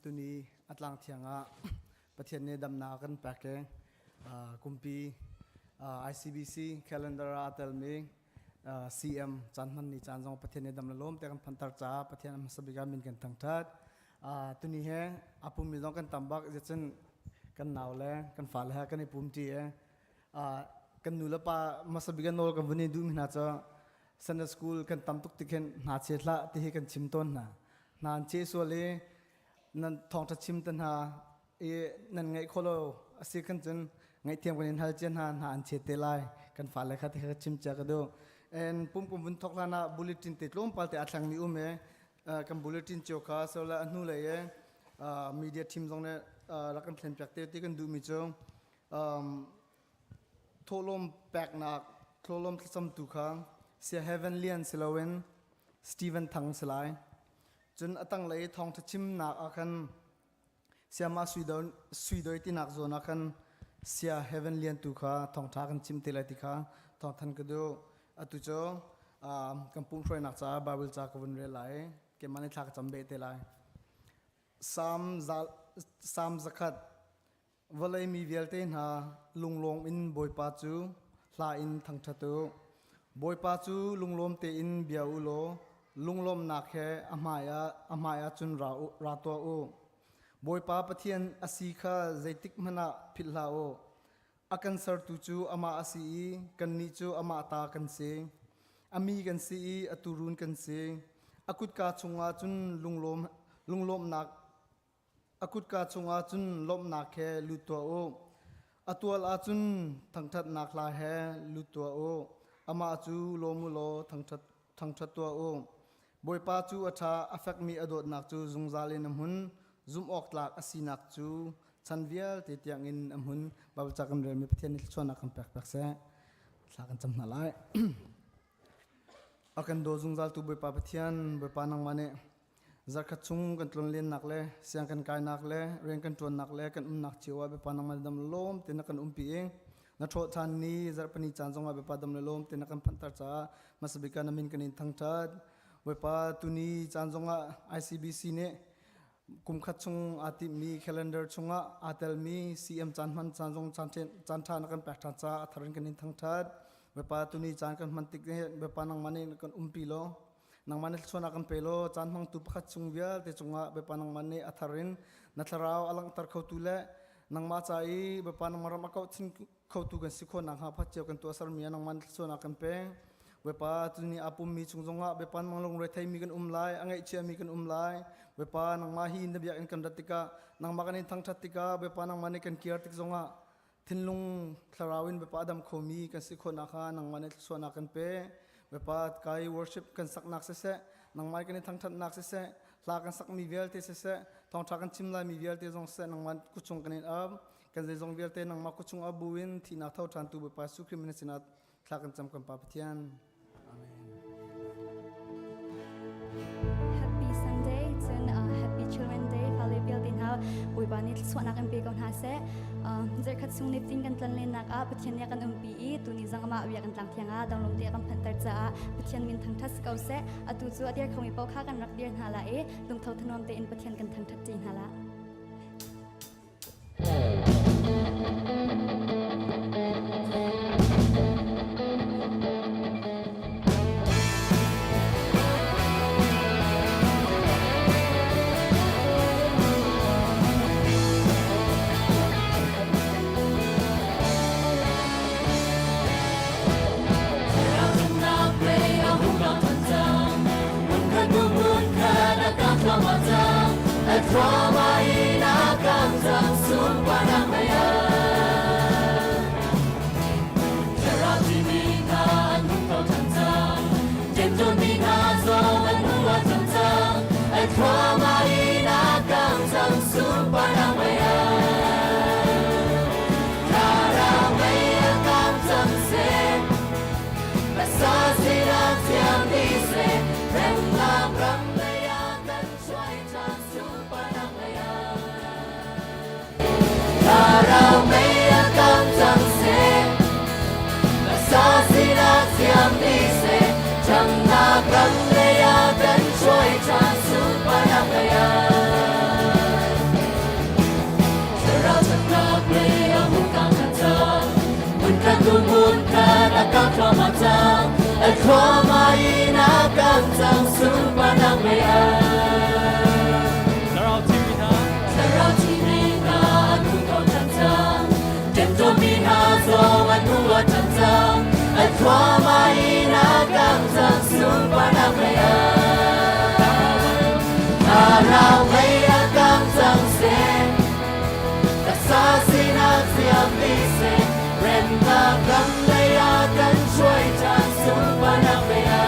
Tuni a tlang thiang ah Pathian nih damnak a kan pek i kumpi ICBC calendar ah a telmi CM caan hman ni caan zong Pathian nih dam le lawm te kan phantar caah Pathian a hmasa bik ah min kan thangṭhat. Tuni he a pummi zong kan tam bak cun kan nau le kan fale he kan i pum ṭi i kan nu le pa hmasa bik ah nawl kan vun i duhmi hna cu Sunday school kan tam tuk tik hin hna chet hlah ti hi kan chim tawn hna. Hna an cheh sual i nan thawngṭha chim te hna i nan ngaih kho lo a si khan cun ngaihthiam kan in hal cia hna hna an chet te lai kan fale kha ti kha chim cia ka duh. And pum kum vun thok hlan ah bulletin te tlawmpal te a thlangmi um i kan bulletin cio kha so le a hnu lei i media team zong nih rak kan thlen piak te ti kan duhmi cu Thawhlawm peknak thawhlawm thlacamtu kha Sia Heaven Lian si loin Steven Thang si lai. Cun a tanglei thawngṭha chimnak ah khan Siamah Suidoi tinak zawn ah khan Sia Heaven Lian tu kha thawngṭha kan chim te lai ti kha thawngthan ka duh. Atu cu kan pumhruainak caah Bible ca ka vun rel lai. Keimah nih thla ka cam beh te lai. Salm 100 Vawlei mi vialte hna lunglawm in Bawipa cu hla in thangṭhat u. Bawipa cu lunglawm tein bia u law lunglawmhnak he a hmaiah cun ra tuah u. Bawipa Pathian a si kha zeitik hmanh ah philh hlah u. A kan sertu cu amah a si i kannih cu amah ta kan si. A mi kan si i a tuurun kan si. A kutka chungah cun lunglawmhnak A kutka chungah cun lawmhnak he lut tuah u. A tual ah cun thangṭhatnak hla he lut tuah u. Amah cu lawm u law thangṭhat tuah u. Bawipa cu a ṭha, a fekmi a dawtnak cu zungzal in a hmun. Zumhawktlak a sinak cu chan vialte tiangin a hmun. Baibal ca kan relmi Pathian nih thluachuahnak kan pek piak seh. Thla kan cam hna lai. A kan daw zungzaltu Bawipa Pathian, Bawipa nangmah nih Zarkhat chung kan tlonlennak le siang kan kainak le rian kan ṭuannak le kan umnak cio ah biapa nangmah dam le lawm tein na kan umpi i na ṭhawh ṭhan ni zarhpini caan zongah biapa dam le lawm tein na kan phanhter caah hmasabik ah na min kan in thangṭhat. Bawipa tuni caan zongah ICBC nih kumkhat chung aa timhmi calendar chungah aa telmi CM caan hman caan zong caan ṭha na kan pek ṭhan caah a thar in kan in thangṭhat. Bawipa tuni caan kan hman tik Bawipa nangmah nih kan umpi law Nangmah nih thluachuahnak kan pe law caan hmangtu pakhat chung vialte cungah Bawipa nangmah nih a thar in na thlarau a langhter khotu le nangmah ca i Bawipa nangmah ram a kauh chin khotu kan si khawh nakhnga pakhat cio kan tuahsermi ah nangmah nih thluachuahnak kan pe. Bawipa tuni aa pummi chung zongah Bawipa nangmah lungre theimi kan um lai, a ngaihchiami kan um lai. Bawipa nangmah hi na biakinn kan rat tikah nangmah kan in thangṭhat tikah Bawipa nangmah nih kan kir tik zongah thinlung thlarau in Bawipa a dam khomi kan si khawh nakhnga nangmah nih thluachuahnak kan pe. Bawipa kai worship kan saknak siseh, nangmah kan i thangṭhatnak siseh, hla kan sakmi vialte siseh, thawngṭha kan chim laimi vialte zong siseh, nangmah kuchung kan in ap. Kan zeizong vialte nangmah kuchung a bu in thihnak tho ṭhan tu Bawipa Jesuh Khrih min sinah thla kan cam kan Pa Pathian. Amen. Happy Sunday cun Happy Children Day fale vialte hna Bawipa nih thluachuahnak in pe ko hna seh. Zarkhat chung nitin kan tlonlennak ah Pathian nih a kan umpi i tuni zong amah bia kan tlang thiang ah donglung te a kan phanhter caah Pathian min thangṭhat si ko seh. Atu cu a dir khomi paoh kha kan rak dir hna la i lungtho thanuam tein Pathian kan thangṭhat ṭi hna la. Thluahmah in a kang cang sunparnak lei ah. Thlarau mei a kang cang seh, taksa sinak ziam dih seh, remnak ram lei ah kan hruai ṭhan sunparnak lei ah.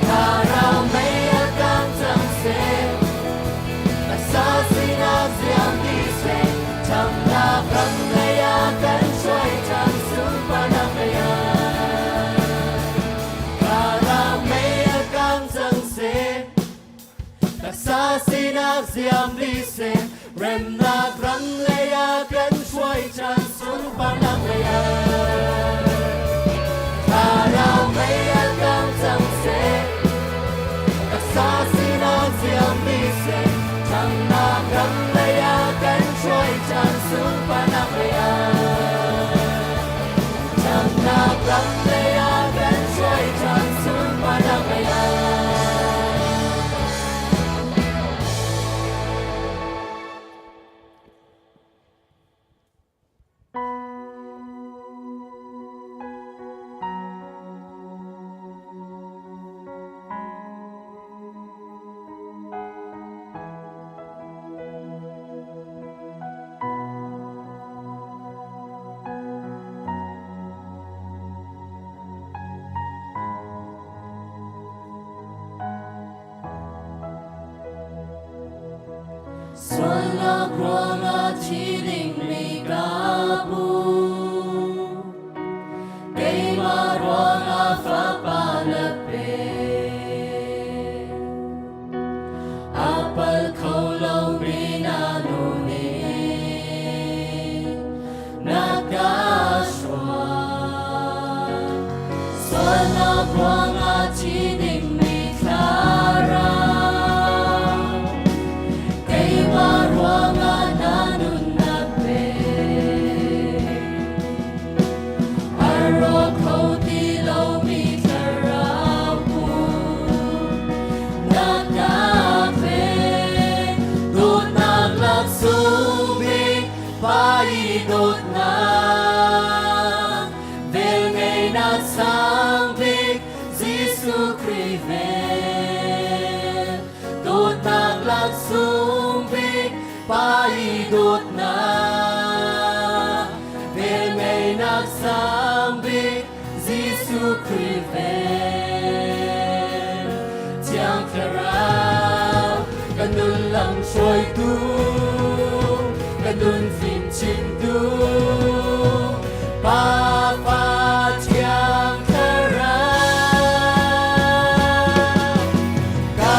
Thlarau mei a kang cang seh, taksa sinak ziam dih seh, ṭhamnak ram lei ah kan hruai ṭhan sunparnak lei ah. Thlarau mei a kang cang seh, taksa sinak ziam dih seh, remnak ram lei ah kan hruai ṭhan sunparnak lei ah. Thlarau mei a kang cang seh, taksa sinak ziam dih seh, ṭhamnak ram lei ah kan hruai ṭhan sunparnak lei ah. Ṭhamnak ram lei ah kan hruai ṭhan sunparnak lei ah. Sualnak ruangah thi dingmi ka pu, keimah ruangah fapa na pek. A pal kho lomi na nu nih na ka hruai. Sualnak ruangah thi dingmi thlarau, keimah ruangah na nun na pek. A rawk kho ti lomi thlarau na ka pek. Dawtnak laksawng bik, Pa i dawtnak, velngeihnak sang bik, Jesuh Khrih vel. Dawtnak laksawng bik, Pa i dawtnak, velngeihnak sang bik, Jesuh Khrih vel. Thiang Thlarau, kan nun lam hruaitu, kan nun fimchimtu, Pa Pa Thiang Thlarau. Ka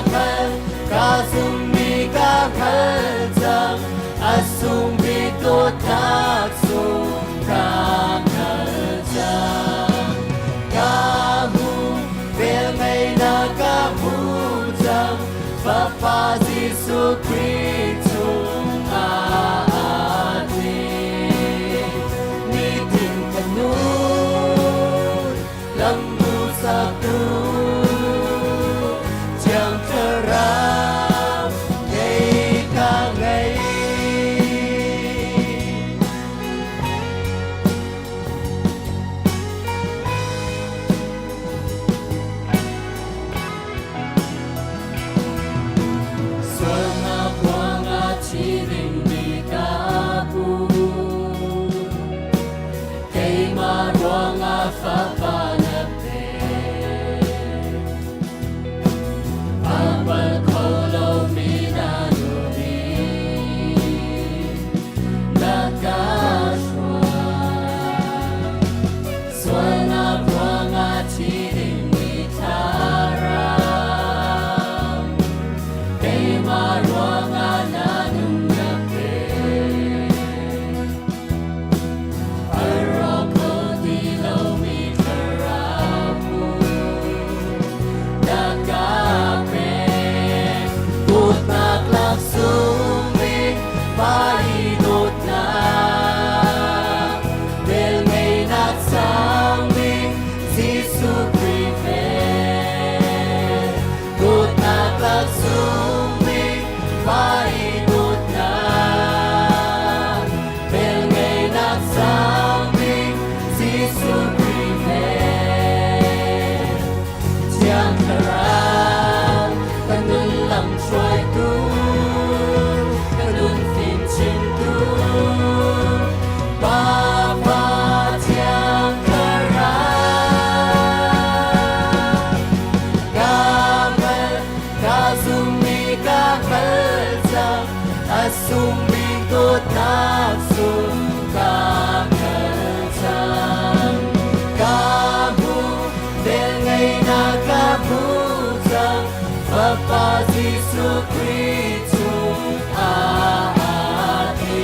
hngal, ka zummi ka hngal cang, a sung bik dawtnak sung ka hngal cang. Ka hmu, velngeihnak ka hmu cang, Fapa Jesuh Khrih chung ah a tling. Nitin ka nun, lam hmuhsaktu, Thiang Thlarau ngei ka ngei. Sualnak ruangah thi dingmi ka pu, keimah ruangah fapa na pek. A pal kho lomi na nu nih na ka hruai. Sualnak ruangah thi dingmi thlarau, keimah ruangah na nun na pek. A rawk kho ti lomi thlarau na ka pek. Dawtnak laksawng bik, Pa i dawtnak, velngeihnak sang bik, Jesuh Khrih vel. Dawtnak laksawng bik, mi ka hngal cang, a sung bik dawtnak sung ka hngal cang. Ka hmu, vel ngeihnak ka hmu cang, Fapa Jesuh Khrih chung ah ti.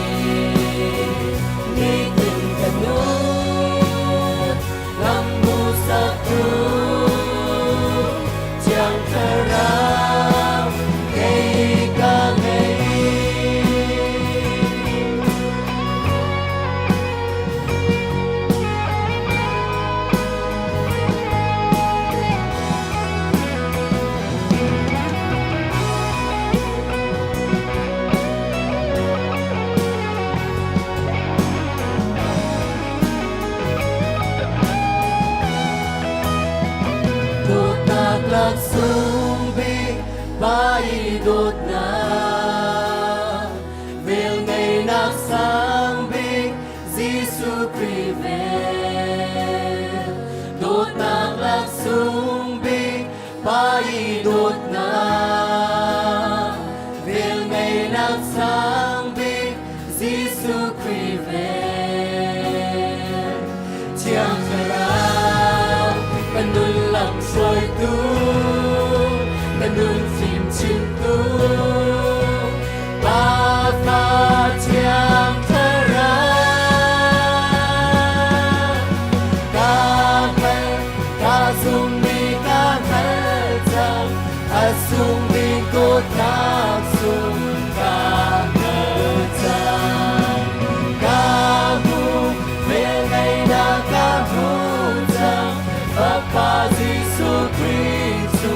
Nitin ka nun, lam hmuhsaktu, Thiang Thlarau kei ka ngei. Dawtnak laksung bik pa i dawtnak, velngeihnak sang bik Jesuh Khrih vel. Dawtnak laksung bik pa i dawtnak, velngeihnak sang bik Jesuh Khrih vel. Thiang Thlarau, ka nun lam hruaitu, ka nun fim chimtu, Pa Fa Thiang Thlarau. Ka hngal, ka zummi ka hngal cang, a sungmi dawtnak sung ka hngal cang. Ka hmu, velngeihnak ka hmu cang, Fapa Jesuh Khrih cu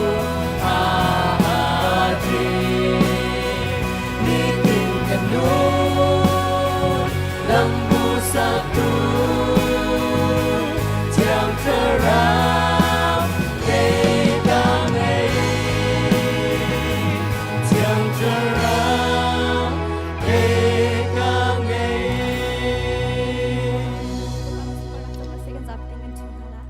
aa ti. Nitin kan nun, lam hmuhsaktu, Thiang Thlarau kei ka ngei. Thiang Thlarau kei ka ngei. Kan zapi kan ṭhu hna la.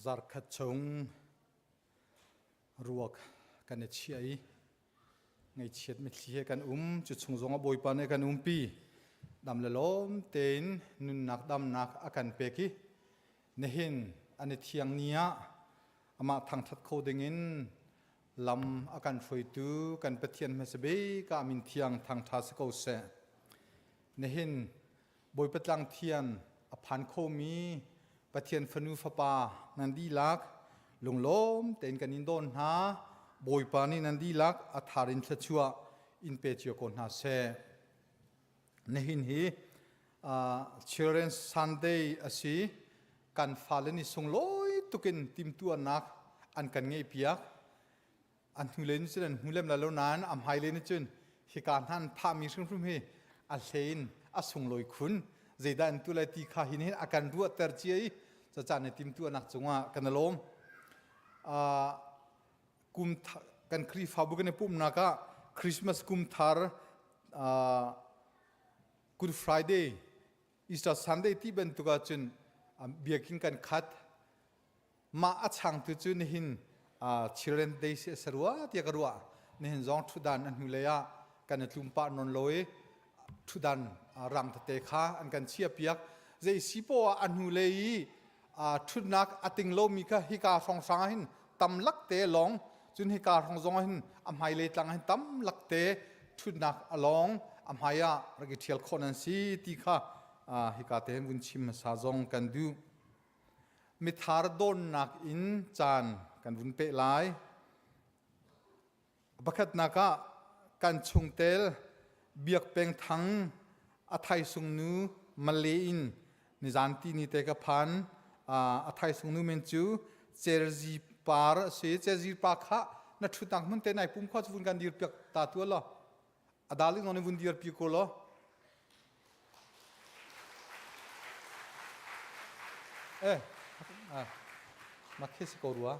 Zarkhat chung ruak kan i chiah i Ngaihchiat mitthli he kan um, cu chung zong ah Bawipa nih a kan umpi. Dam le lawm tein nunnak damnak a kan pek i nihin an i thiang ni ah amah thangṭhat kho dingin lam a kan hruaitu kan Pathian hmasa bik ah min thiang thangṭha si ko seh. Nihin Bawipa tlang thian a phan khomi Pathian fanu fapa nan dihlak lunglawm tein kan in dawn hna. Bawipa nih nan dihlak a thar in thluachuah in pe cio ko hna seh. Nihin hi Children's Sunday a si. Kan fale nih sunglawi tukin timtuahnak an kan ngeihpiak. An hnulei nih cun an hmu lem lai lo nain a hmailei nih cun hika hna an phahmi hrimhrim hi a hlei in a sunglawi khun. Zeidah an tu lai ti kha hi nih a kan ruahter cia i caca nih timtuahnak cungah kan i lawm. Kum kan Khrihfabu kan i pumhnak ah Christmas kum thar Good Friday, Easter Sunday ti bantuk ahcun biakinn kan khat. Mah a changtu cu nihin Children Day si a si rua tiah ka ruah. Nihin zong ṭhutdan a hnulei ah kan i tlum pah nawn lo i ṭhutdan rang tete kha an kan chiahpiak. Zei si poah ah a hnulei i ṭhutnak a ting lomi kha hika hrawnghrang ah hin tam lakte lawng, cun hika hrawng zong ah hin a hmailei tlang ah hin tam lakte ṭhutnak a lawng a hmai ah rak i ṭhial khawh nan si ti kha hika te hin vun chim hmasa zong kan duh. Mithar dawnnak in caan kan vun peh lai. Pakhatnak ah kan chungtel Biak Peng Thang a thaisung nu Malay in nizan ti ni te ka phan. A thaisung nu men cu Cerzi Par a si. Cerzi Pa kha na Na ṭhutnak hmun te nai pum khua cu vun kan dir piak ta tu law. A dalik non in vun dir pi ko law. Eh, ah, makhe si ko rua.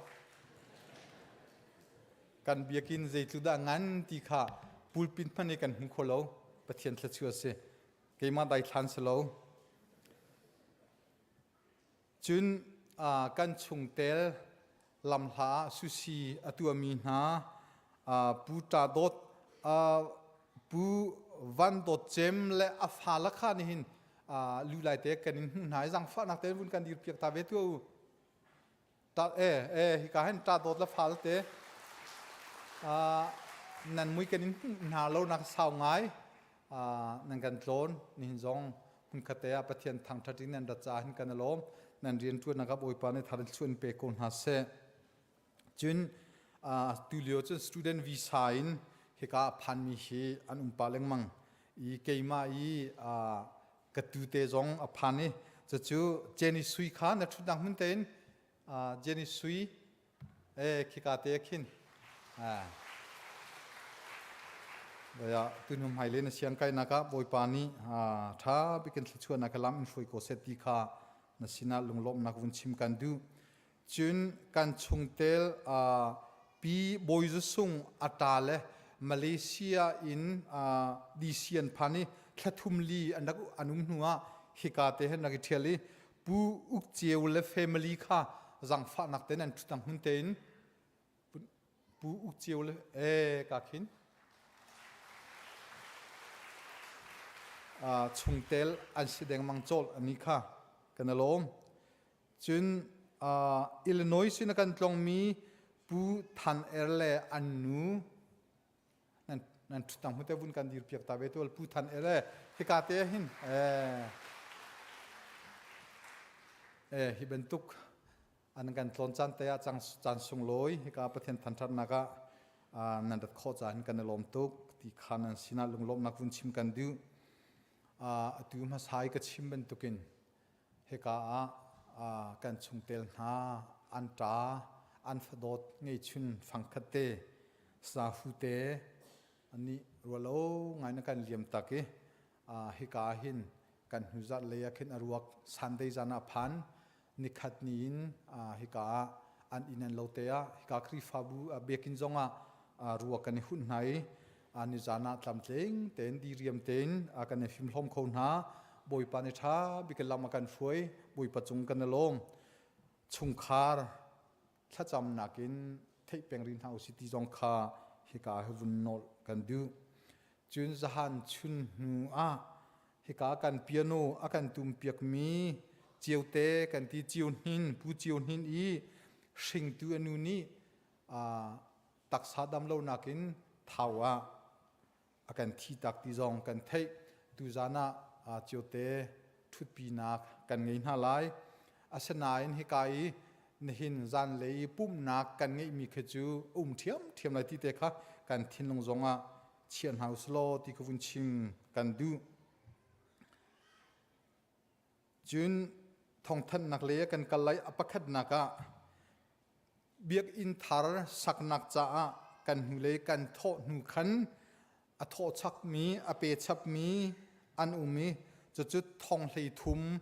Kan biakin zeitluk dah ngan ti kha pulpit hmanh i kan hmu kho lo. Pathian thluachuah a si. Keimah daithlan si lo. Cun kan chungtel lamhla ah susi a tuahmi hna Pu Ṭa Dawt, Pu Van Dawt Cem le a fale kha nihin lu lai te kan in hmuh hna i zaangfahnak tein vun kan dirpiak ta ve tuah u. Ta e e hika hin ṭa dawt le fal te nan mui kan in hmuh hna lo nak sau ngai nan kan tlawn nihin zong hmunkhat te ah Pathian thangṭhat in nan rat caah hin kan i lawm nan rian ṭuannak ah Bawipa nih thar in thluan pe ko hna seh cun tulio cun student visa in hika a phanmi hi an um pah lengmang i keimah i ka tute zong a phan i cucu Jenny Sui kha na ṭhutnak hmun tein Jenny Sui e khika te khin Baya tunu hmaile na siang kai nak ah Bawipa nih ṭha bikin thluachuahnak lam in hruai ko seh ti kha na sinah lunglawmhnak vun chim kan duh. Cun kan chungtel Pi Bawi Za Sung a ṭa le Malaysia in DC an phan i thla thum li an rak an um hnu ah hika te hin rak i ṭhial i Pu Uk Ceu le family kha zangfahnak ten an ṭhutang hmun tein Pu Uk Ceu le e ka khin chungtel an si dengmang cawlh ani kha kan i lawm. Cun Illinois sin a kan tlongmi Pu Than Er le an nu nan nan ṭhutang hmute vun kan dir piak ta ve tual Pu Than Er e hika te hin eh hi bantuk an kan tlawn caan te ah caan sunglawi hika Pathian thanṭhatnak ah nan rat khawh caah hin kan i lawm tuk ti kha nan sinah lunglawmhnak vun chim kan duh. Atu hmasa i ka chim bantukin Hika ah kan chungtel hna an ṭa, an fadawt ngeihchun fangkhat te, sahu te nih rualo ngai na kan liam tak i hika ah hin kan hnuzat lei ah khin a ruak Sunday zan ah phan nikhat ni in hika ah an inn an lo te ah hika Khrihfabu biakinn zong ah ruak kan i hunh hna i nizan ah tlamtling tein diriam tein kan i fimhlawm kho hna. Bawipa nih ṭha bik lam a kan hruai. Bawipa cung kan i lawm. Chungkhar thlacamnak in theih peng rih hna usih ti zong kha hika hi vun nawl kan duh. Cun zahan chun hnu ah hika kan piano a kan tum piakmi Ciote kan ti Cio Hnin Pu Cio Hnin i hringtu a nu nih taksa dam lonak in thau ah a kan thi tak ti zong kan theih. Tuzan ah ciote ṭhutpinak kan ngei hna lai. Asinain hika i nihin zanlei i pumhnak kan ngeihmi khi cu um ṭhiamṭhiam lai ti te kha kan thinlung zong ah chia hna usilaw ti ka vun chim kan duh. Cun thawngthanhnak lei ah kan kal lai. A pakhatnak ah Biakinn thar saknak caah kan hnulei kan thawh hnu khan a thawh chakmi, a pe chapmi an um i cucu thong 13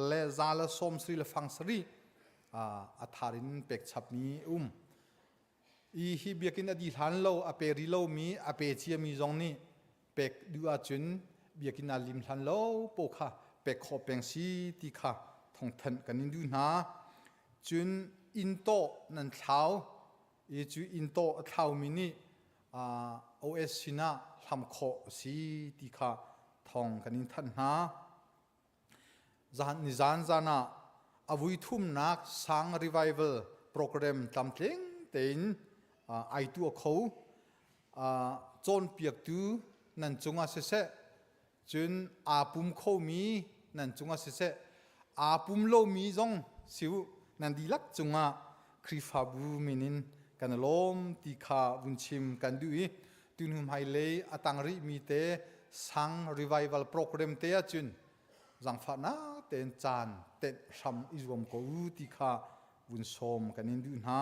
le 170 le fang sarih a thar in pek chapmi um. I hi biakinn a dih hlan lo, a pe rih lomi, a pe ciami zong nih pek duh ahcun biakinn aa lim hlan lo paw kha pek khawh peng si ti kha thawngthanh kan in duh hna. Cun inn tawh nan thlau i cu inn tawh a thlaumi nih OS sinah hlam khawh a si ti kha thawng kan in thanh hna. Zan nizan zan ah a vui thumnak sang revival program tlamtling tein ai tuah kho. Cawnpiaktu nan cungah siseh, cun aa pum khomi nan cungah siseh, aa pum lomi zong si u, nan dihlak cungah Khrihfabu min in kan i lawm ti kha vun chim kan duh i tuhnu hmailei a tang rihmi te sang revival program te ahcun zaangfahnak tein caan tenh hram i zuam ko u ti kha vun sawm kan in duh hna.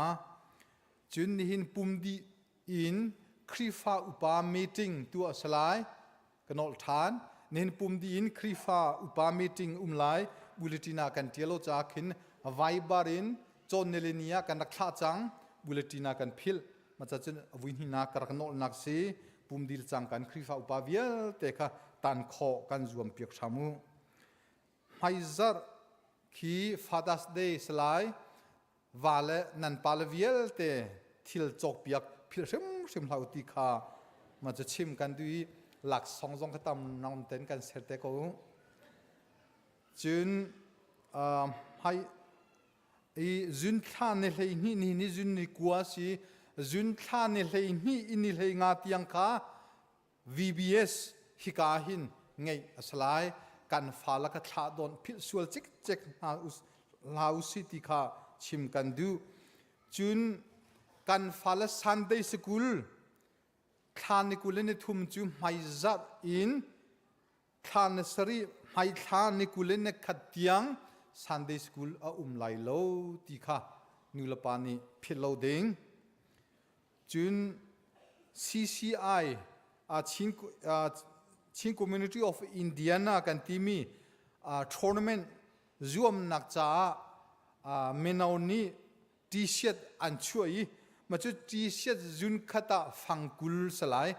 Cun nihin pum dih in Khrihfa upa meeting tuah a si lai. Ka nolh ṭhan. Nihin pum dih in Khrihfa upa meeting um lai. Bulletin ah kan ṭial lo caah khin Viber in cawn nilini ah kan rak thlah cang. Bulletin ah kan philh. Maca cun vui hnihnak ka rak nawlnak si. Pum dil cang kan Khrihfa upa vialte kha tan khawh kan zuam piak hram u. Hmaizarh khi Father's Day si lai. Va le nan pale vialte thil cawkpiak philh hrimhrim hlah u ti kha ma cu chim kan duh i laksawng zong kha tam nang ten kan ser te ko u. Cun hmai i zun thla ni 12 ni ni zun ni kua si zun thla ni 12 in ni 15 tiang kha VBS hika hin ngeih a si lai. Kan fale ka thlah dawn philh sual cikcek hna hlah u si ti kha chim kan duh. Cun kan fale Sunday School thla ni 23 cu hmaizarh in thla ni sarih hmaithla ni 21 tiang Sunday School a um lai lo ti kha nulepa nih philh lo ding. Cun CCI Chin, Chin Community of Indiana kan timi tournament zuamnak caah mino nih t-shirt an chuah i mah cu t-shirt zun khat ah fang 20 salai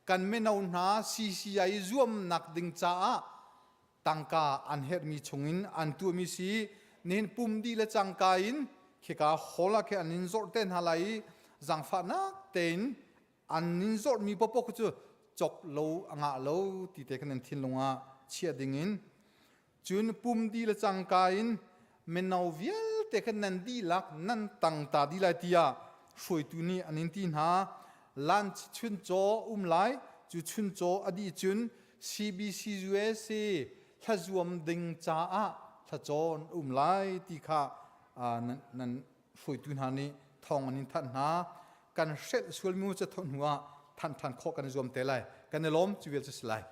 kan mino hna CCI zuamnak ding caah tangka an herhmi chungin an tuahmi si nihin pum dih le cangka in khika hall ah khi an in zawrh te hna lai i zaangfahnak tein an in zawrhmi paohpaoh cu cok lo a ngah lo ti te khan nan thinlung ah chiah ding in cun pum dih le cangka in mino vialte khan nan dihlak nan tang ta dih lai tiah hruaitu nih an in ti hna lunch chuncaw um lai cu chuncaw a dih cun CBCUSA hlazuam ding caah hlacawn um lai ti kha nan hruaitu hna nih thawng an in thanh hna. Kan hrelh sualmi cu thawh hnu ah thanh ṭhan khawh kan i zuam te lai. Kan i lawm cu vial cu si lai.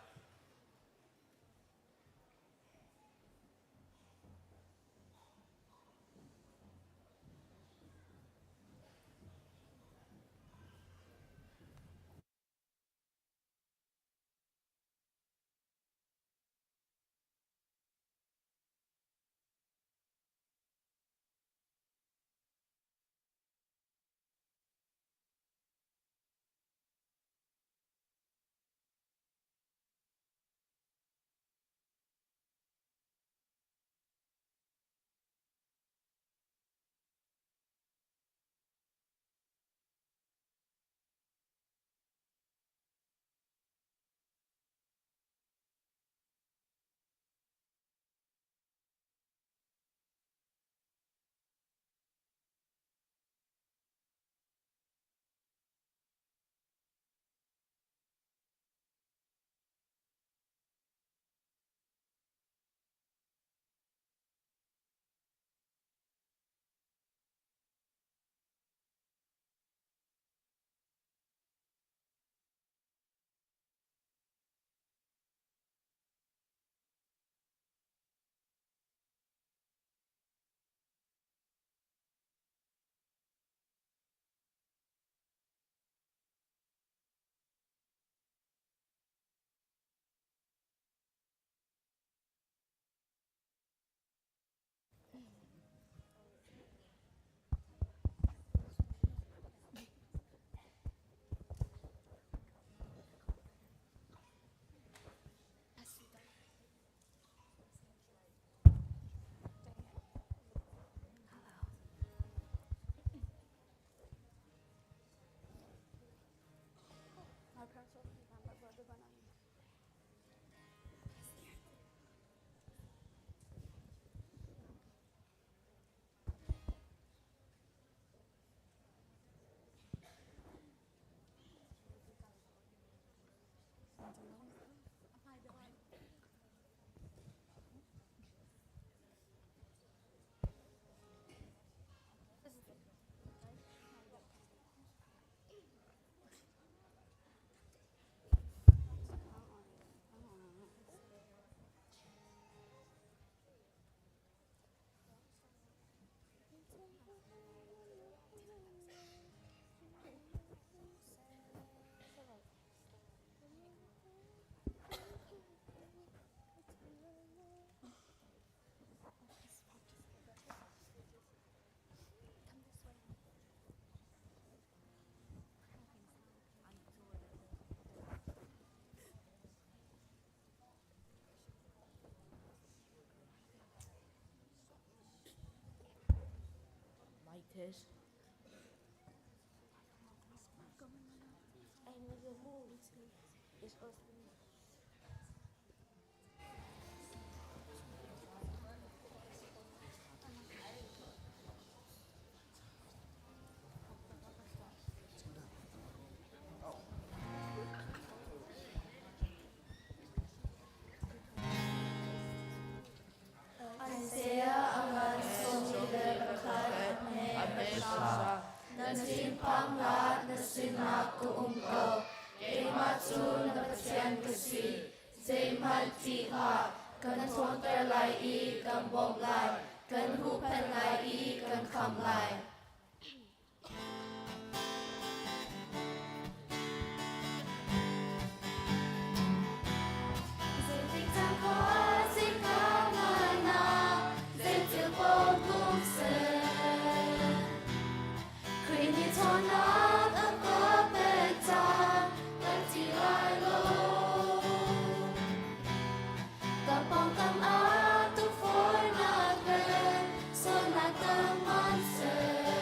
This. Na thinphang hlah, na sinah ka um ko. Keimah cu na Pathian ka si. Zeihmanh ṭih hlah, kan ṭhawnter lai i kan bawmh lai, kan huhphenh lai i kan khamh lai. Zeitik caan khua sika nganak, zeithil paoh tlung seh. Khrih nih ṭhawnnak a ka pek caan, kan ti lai lo. Ka pawngkam ah tukforhnak le sualnak tam hmanhseh.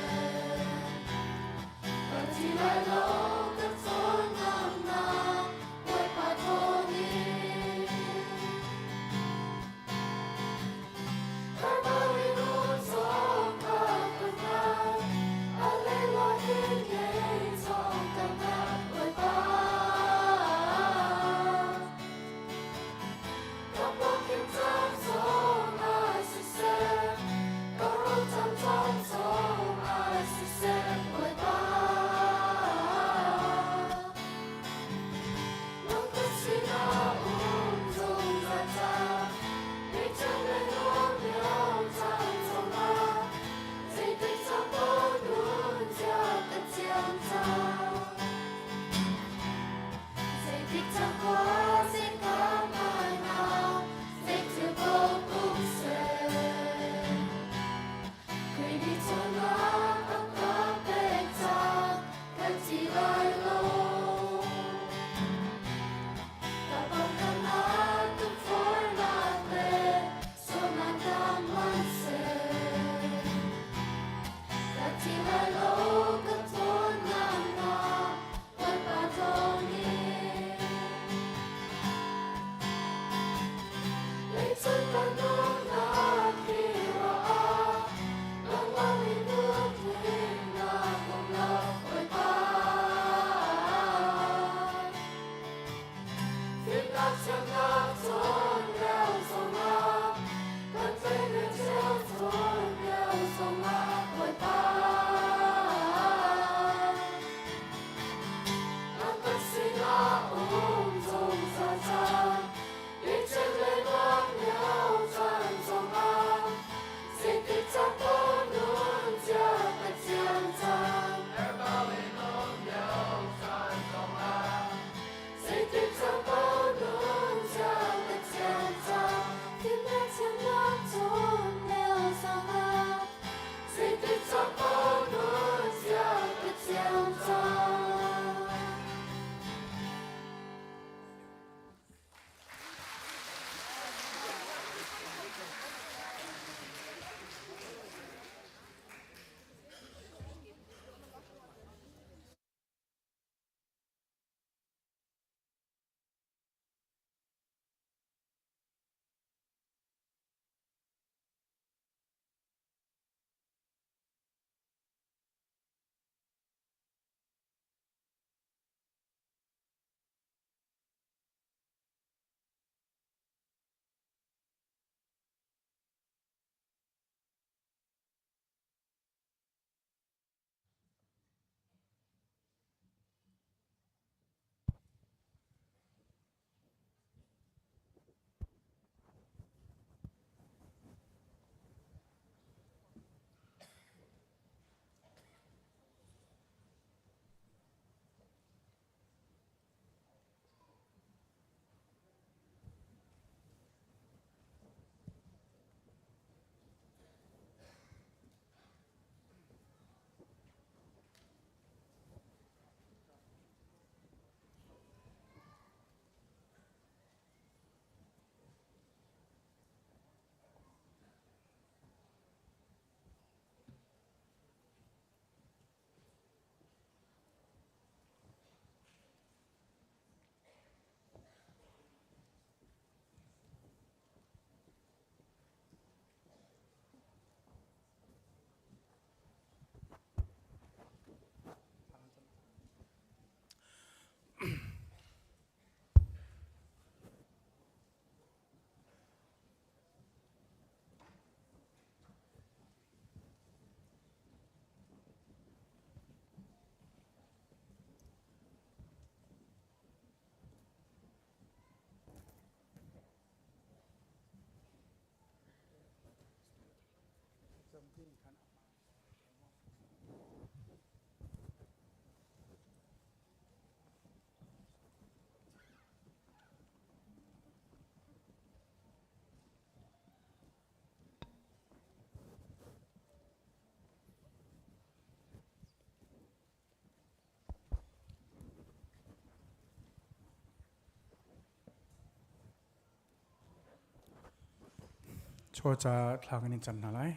Chawca thla kan in cam hna lai.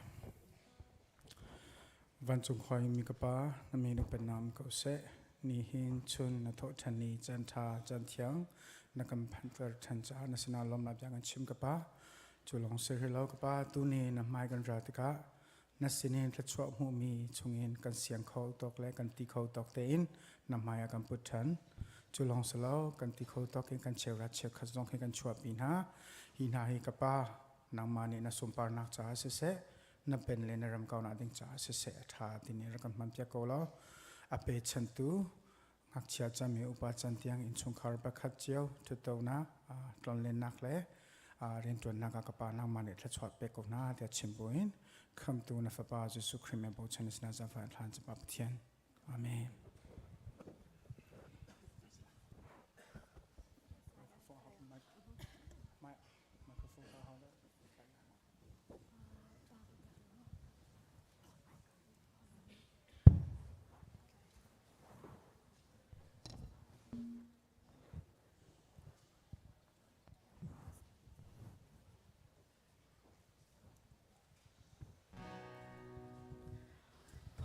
Vancung khua mi ka pa, na min upat nam ko seh. Ni hin chun na thawh ṭhan ni caan ṭha caan thiang na kan phanter ṭhan caah na sinah lawmnak bia kan chim ka pa. Cu lawng si rih lo ka pa, tu ni na hmai kan ra tikah na sinin thluachuah hmuhmi chungin kan siang kho tawk le kan ti kho tawk tein na hmai ah kan put ṭhan. Cu lawng si lo, kan ti kho tawk in kan cheuhrat cheukhat zong hi kan chuahpi hna. Hi hna hi ka pa, nangmah nih na sunparnak caah siseh, na pen le na ram kaunak ding caah siseh a ṭha timi rak kan hmanpiak ko law a pechantu ngakchia cami upa can tiang innchungkhar pakhat cio ṭhuttonak tlonlennak le rianṭuannak ah ka pa nangmah nih thluachuah pek ko hna tiah chim buin khamtu na fapa Jesuh Khrih min bochan in sinah zaangfah hlan capa Pathian. Amen.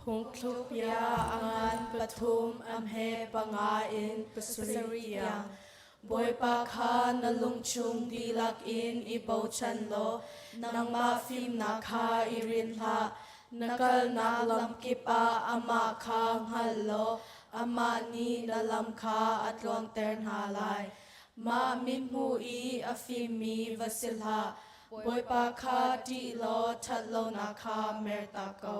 Phungthlukbia a ngan pathum a hme panga in pasarih tiang. Bawipa kha na lungchung dihlak in i bochan law nangmah fimnak kha i rin hlah. Na kalnak lamkip ah amah kha hngal law amah nih na lam kha a tluangter hna lai. Mah mithmuh i a fimmi va si hlah. Bawipa kha ṭih law ṭhatlonak kha mertak ko.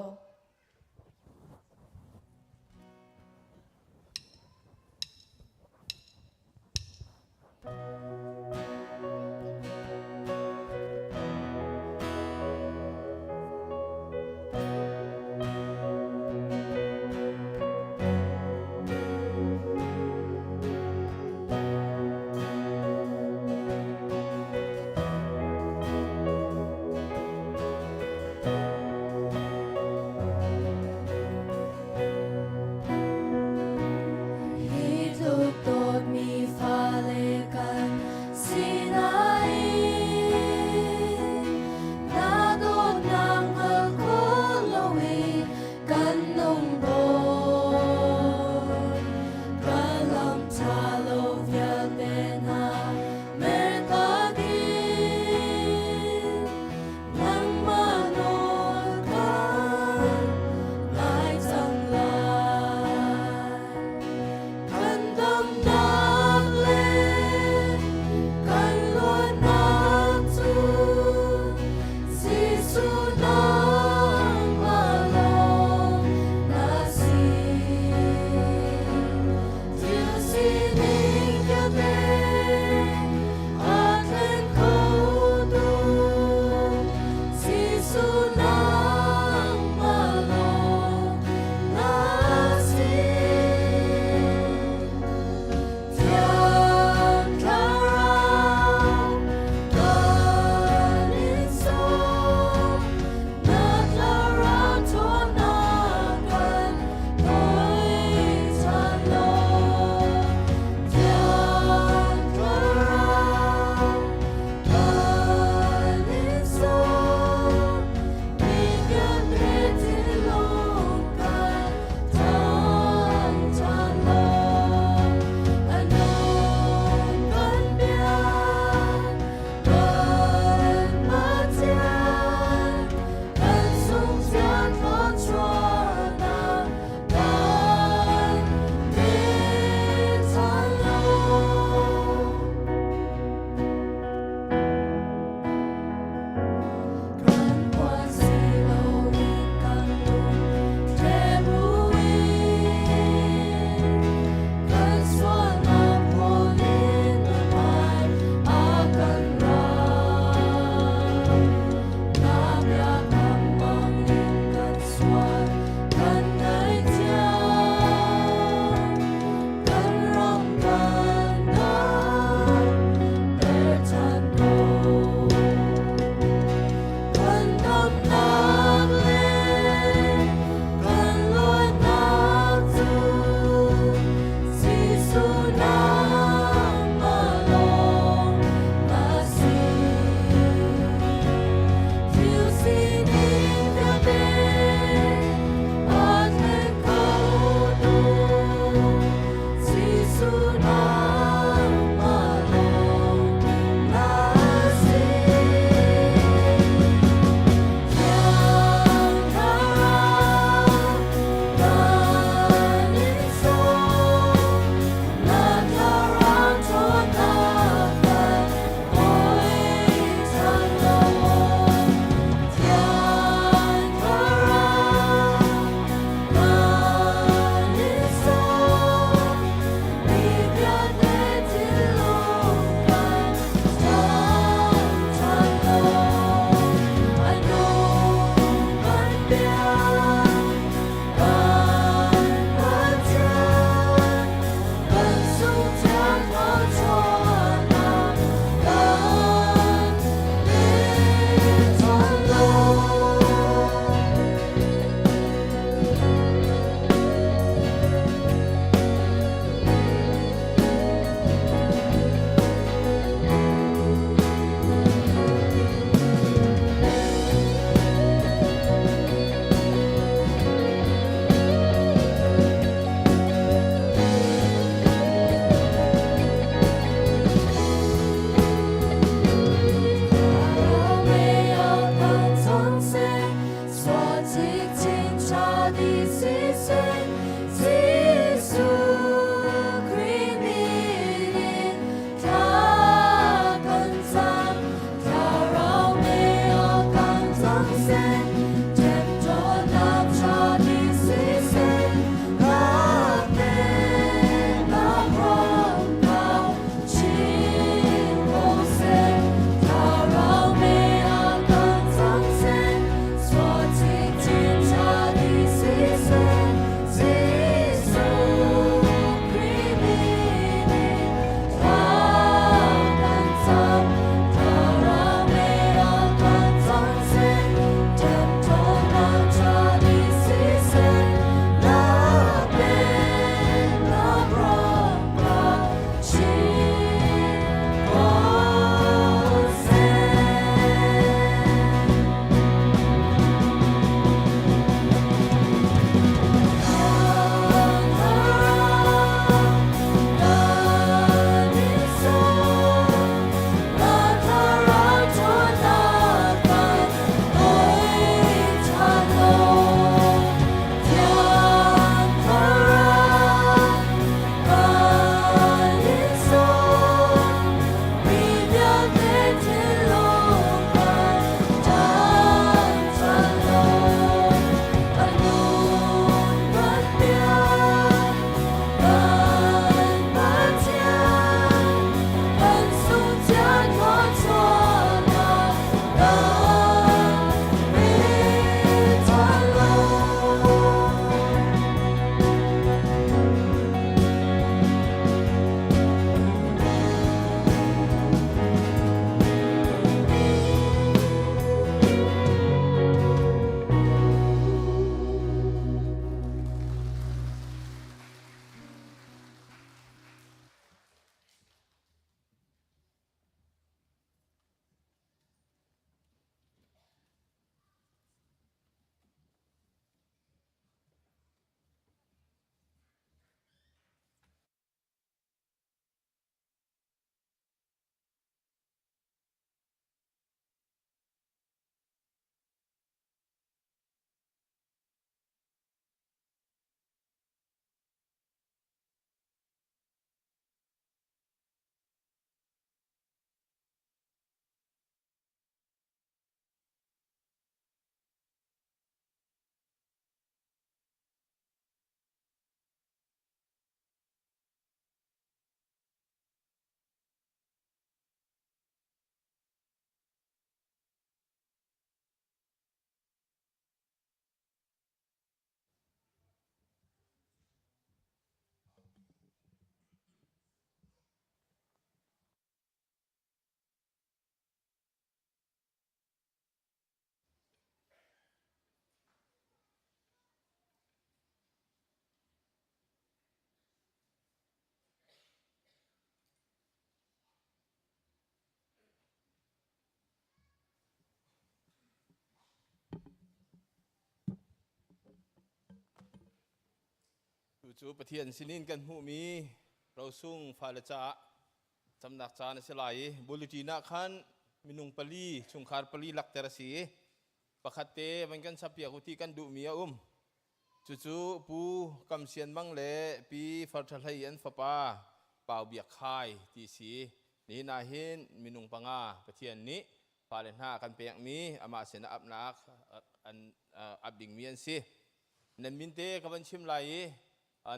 Hi tluk dawtmi fale kan Tu cu Pathian sinin kan hmuhmi rosung fale caah camnak caan a si lai i bulletin ah khan minung pali chungkhar pali lakter a si i pakhat te van kan chappiak u ti kan duhmi a um. Cucu Pu Kam Sian Mang le Pi Far Ṭha Hlei an fapa Pau Biak Khai ti si. Nihin ah hin minung panga Pathian nih fale hna kan pekmi amah sinah apnak an ap dingmi an si. Nan min te ka van chim lai i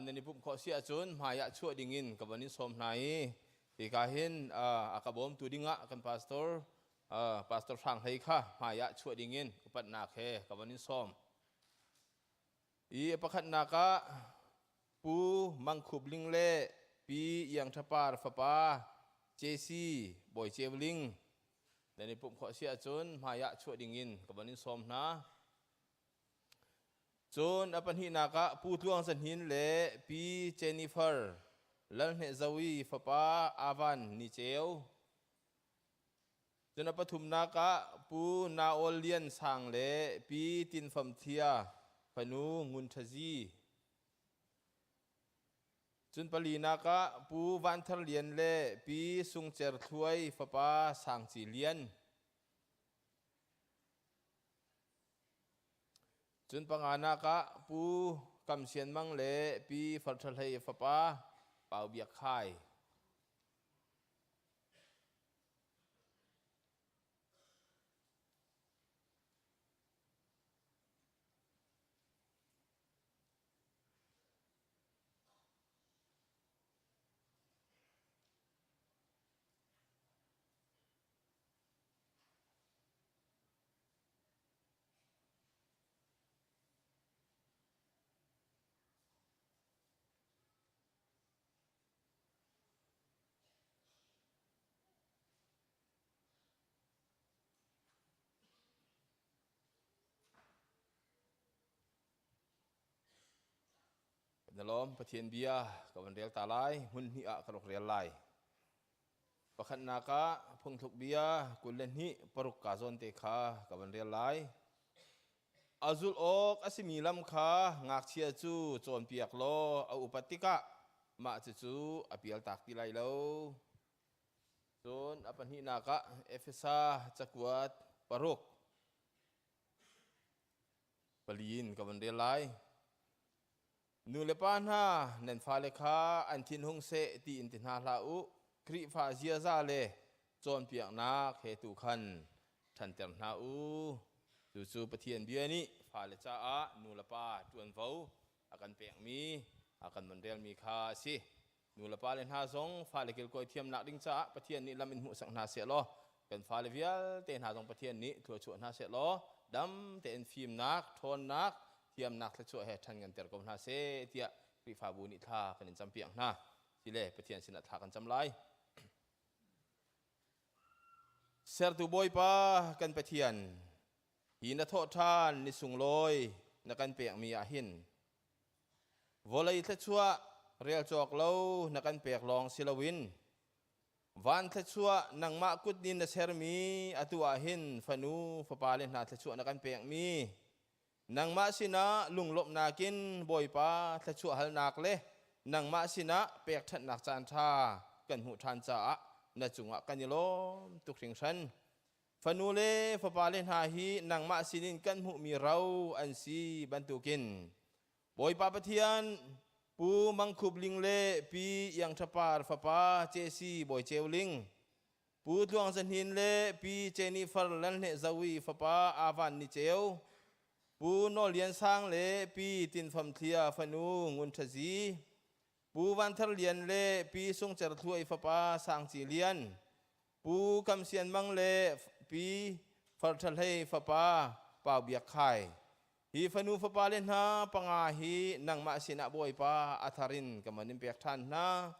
nan i pumh khawh si ahcun hmai ah chuah dingin ka van in sawm hna i hika hin a ka bawmtu dingah kan pastor Pastor Hrang Hlei kha hmai ah chuah dingin upatnak he ka van in sawm. I pakhatnak ah Pu Mang Khup Ling le Pi Iang Ṭha Par fapa JC Bawi Ceu Ling nan i pumh khawh si ahcun hmai ah chuah dingin ka van in sawm hna. Cun a pahnihnak ah Pu Tluang Za Hnin le Pi Jennifer Lalhne Zoe fapa Avan Ni Ceu. Cun a pathumnak ah Pu Naol Lian Sang le Pi Tin Fam Thia fanu Ngun Ṭha Zi. Cun palinak ah Pu Van Thar Lian le Pi Sung Cer Thluai fapa Sang Ci Lian. Cun panganak ah Pu Kam Sian Mang le Pi Far Ṭha Hlei fapa Pau Biak Khai. Na lawm Pathian bia ka van rel ta lai hmun hnih ah ka rak rel lai. Pakhatnak ah phungthluk bia 22 paruk ka zawn te kha ka van rel lai. A zulh awk a simi lam kha ngakchia cu cawnpiak law a upat tikah mah cucu a pialtak ti lai lo. Cun a pahnihnak ah Efesa cakuat paruk pali in ka van rel lai. Nu le pa hna, nan fale kha an thinhung seh tiin ti hna hlah u. Khrihfa ziaza le cawnpiaknak he tu khan ṭhanter hna u. Cucu Pathian bia nih fale caah nu le pa ṭuanvo a kan pekmi, a kan mon relmi kha a si. Nu le pa le hna zong fale kilkawi thiamnak ding caah Pathian nih lam in hmuhsak hna seh law kan fale vialte hna zong Pathian nih thluachuah hna seh law dam tein fimnak, ṭhawnnak, thiamnak thluachuah he ṭhan nganter ko hna seh tiah Khrihfabu nih thla kan in campiak hna. Sile Pathian sinah thla kan cam lai. Sertu Bawipa kan Pathian, hi na thawhṭhan ni sunglawi na kan pekmi ah hin vawlei thluachuah rel cawk lo na kan pek lawng si loin van thluachuah nangmah kut nih na sermi atu ah hin fanu fapa le hna thluachuah na kan pekmi Nangmah sinah lunglawmhnak in Bawipa thluachuah halnak le nangmah sinah pekṭhenhnak caanṭha kan hmuh ṭhan caah na cungah kan i lawm tuk hringhran. Fanu le fapale hna hi nangmah sinin kan hmuhmi ro an si bantukin Bawipa Pathian Pu Mang Khup Ling le Pi Iang Ṭha Par fapa Jesse Bawi Ceu Ling Pu Tluang Za Hnin le Pi Jennifer Lalhneh Zoe fapa Avan Ni Ceu, Pu Nawl Lian Sang le Pi Tin Fam Thlia fanu Ngun Ṭha Zi, Pu Van Thar Lian le Pi Sung Cer Thluai fapa Sang Ci Lian, Pu Kam Sian Mang le Pi Far Ṭha Hlei fapa Pau Biak Khai. Hi fanu fapale hna panga hi nangmah sinah Bawipa a thar in ka man in pek ṭhan hna.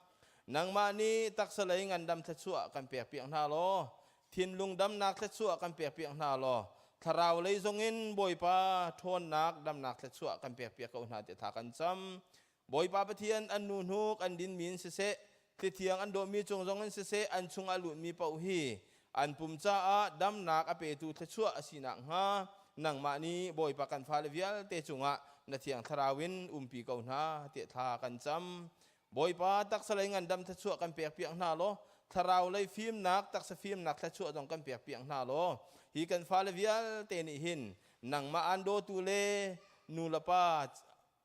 Nangmah nih taksa lei ngandam thluachuah kan pekpiak hna law, thinlung damnak thluachuah kan pekpiak hna law, thlarau lei zongin Bawipa ṭhawnnak damnak thluachuah kan pekpiak ko hna ti tha kan cam. Bawipa Pathian an nu hnuk an dinmi in siseh, thlithiang an dawhmi cung zong in siseh, an chung a lutmi paoh hi an pum caah damnak a petu thluachuah a si nakhnga nangmah nih Bawipa kan fale vialte cungah Na thiang thlarau in umpi ko hna tiah thla kan cam. Bawipa taksa lei ngandam thluachuah kan pek piak hna law thlarau lei fimnak taksa fimnak thluachuah zong kan pek piak hna law hi kan fale vialte nih hin nangmah aan dawtu le nu le pa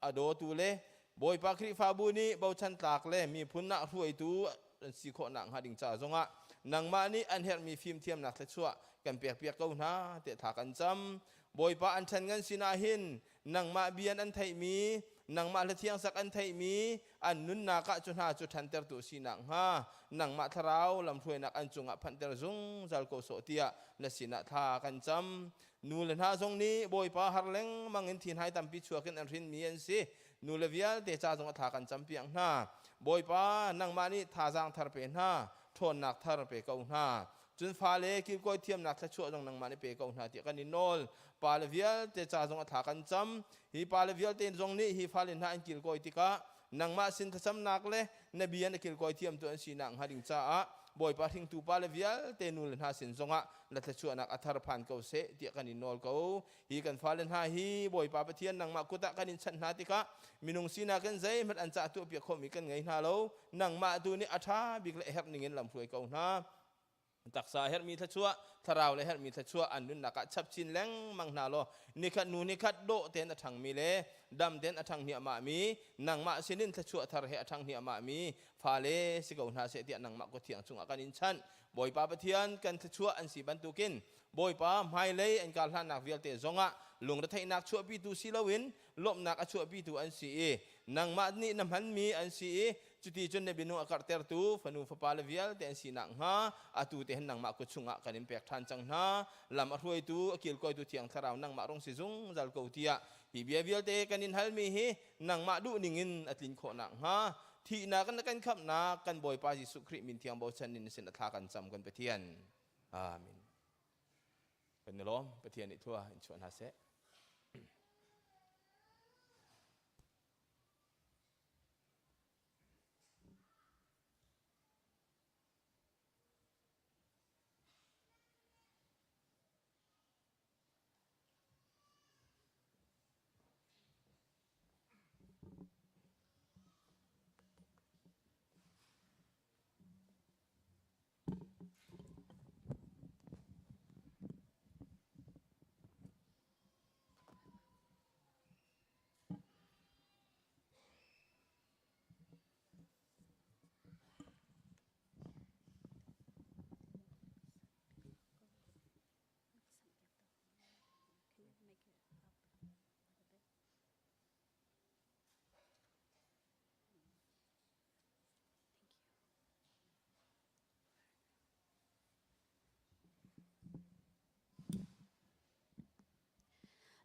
a dawtu le Bawipa Khrihfabu nih bochan tlak le miphun ah hruaitu an si khawh nak hnga ding ca zongah nangmah nih an herhmi fimthiamnak thluachuah kan pek piak ko hna tiah thla kan cam. Bawipa an ṭhen ngan sinah hin nangmah bian an theihmi nangmah hlathiang sak an theihmi an nunnak ah cu hna cu ṭhantertu sinak hnga nangmah thlarau lamhruainak an cungah phanhter zungzal ko sawh tiah na sinah thla kan cam. Nu le hna zong nih Bawipa har lengmang in thinhai tampi chuak in an hrinmi an si. Nu le vialte ca zong a thla kan cam piak hna. Bawipa nangmah nih thazaang thar pe hna, ṭhawnnak thar pe ko hna. Cun fale kilkawi thiamnak thluachuah zong nangmah nih pe ko hna tiah kan in nawl. Pale vialte ca zong a thla kan cam. Hi pale vialte zong nih hi fale hna an kilkawi tikah nangmah sin thlacamnak le na bia na kilkawi thiamtu an sinak hnga ding caah Bawipa hringtu pale vialte nu le hna sin zongah na thluachuahnak a thar phan ko seh tiah kan in nawl ko. Hi kan fale hna hi Bawipa Pathian nangmah kut ah kan in chanh hna tikah minung sinak in zeihmanh an cah tuahpiak khawhmi kan ngei hna lo. Nangmah tu nih a ṭha bik le a herh ningin lamhruai ko hna. Taksa herhmi thluachuah, thlarau le herhmi thluachuah an nunnak ah chap chin lengmang hna law nikhat nu nikhat dawh tein a ṭhangmi le dam tein a ṭhang hniahmahmi nangmah sinin thluachuah thar he a ṭhang hniahmahmi fale si ko hna seh tiah nangmah kut thiang chungah kan in chanh. Bawipa Pathian kan thluachuah an si bantukin Bawipa hmailei an kar hlannak vialte zongah lungretheihnak chuahpitu si loin lawmhnak a chuahpitu an si i nangmah nih na hmanmi an si i cuti cun na bianung a karhtertu fanu fapa le vialte an si nakhnga atu te hin nangmah kut chungah kan in pek ṭhan cang hna. Lam a hruaitu a kilkawitu thiang thlarau nangmah rung si zungzal ko tiah hi bia vialte kan in halmi hi nangmah duh ningin a tlin khawh nakhnga thihnak in na kan khamhnak kan Bawipa Jesuh Khrih min thiang bochan in sin a thla kan cam kan Pathian. Amen. Kan i lawm. Pathian nih thua in chuah hna seh.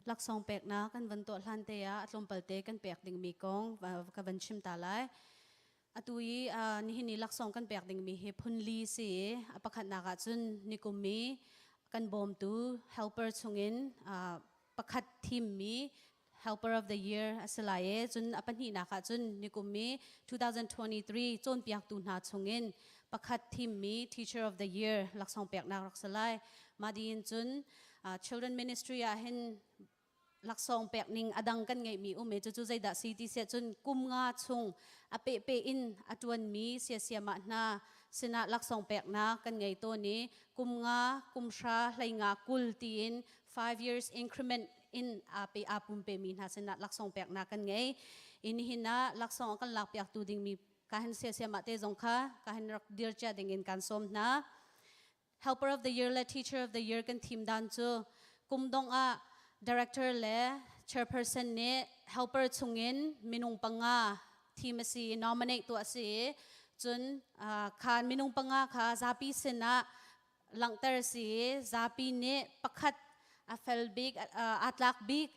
Laksawng peknak kan van tuah hlan te ah a tlawmpal te kan pek dingmi kong ka van chim ta lai. Atu i nihin i laksawng kan pek dingmi hi phunli si i a pakhatnak ah cun nikum mi kan bawmtu helper chungin pakhat thimmi Helper of the Year a si lai i cun a pahnihnak ah cun nikum i 2023 cawnpiaktu hna chungin pakhat thimmi Teacher of the Year laksawng peknak rak si lai. Mah diin cun Children Ministry ah hin laksawng pek ning a dang kan ngeihmi um i cucu zeidah si ti siah cun kum nga chung a pehpeh in a ṭuanmi siasiamah hna sinah laksawng peknak kan ngei tawn i kum nga, kum hra, hlei nga, 20 tiin 5 years increment in aa pe aa pum pemi hna sinah laksawng peknak kan ngei. I nihin ah laksawng a kan lakpiaktu dingmi ka hin siasiamah te zong kha ka hin rak dir cia dingin kan sawm hna. Helper of the Year le Teacher of the Year kan thim dan cu kum dong ah director le chairperson nih helper chungin minung panga thim a si i nominate tuah a si i cun khan minung panga kha zapi sinah langhter a si i zapi nih pakhat a fel bik aa tlak bik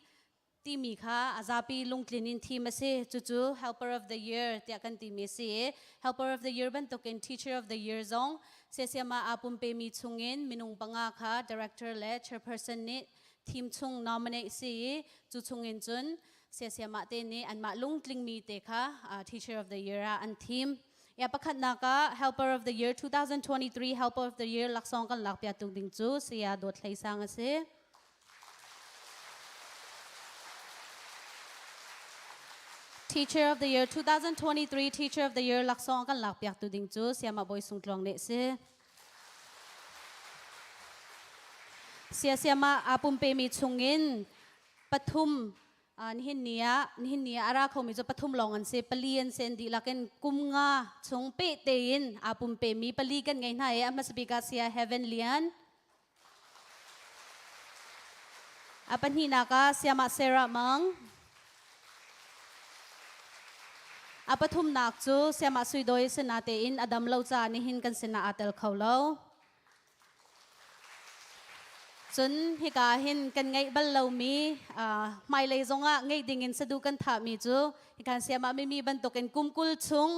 timi kha a zapi lungtlin in thim a si. Cucu Helper of the Year tiah kan timi a si i Helper of the Year bantukin Teacher of the Year zong siasiam ah aa pumpemi chungin minung panga kha director le chairperson nih thim chung nominate si i cu chungin cun siasiam ah te nih anmah lungtlingmi te kha Teacher of the Year ah an thim. Ya pakhatnak ah Helper of the Year 2023 Helper of the Year laksawng kan lakpiak tuk ding cu Saya Dawt Hlei Sang a si. Teacher of the Year 2023 Teacher of the Year laksawng kan lakpiak tu ding cu Siama Bawi Sung Tluang nih si. Sia siama aa pumpemi chungin pathum nihin ni ah nihin ni ah a ra khomi cu pathum lawng an si pali an si an dihlak in kum nga chung peh tein aa pumpemi pali kan ngei hna i a hmasa bik ah sia Heaven Lian a pahnihnak ah siamah Sarah Mang a pathumnak cu siamah Suidoi sina tein a dam lo caah nihin kan sinah aa tel kho lo. Cun hika hin kan ngeih bal lomi hmailei zongah ngeih dingin sadu kan thahmi cu hikan siamah mimi bantukin kum 20 chung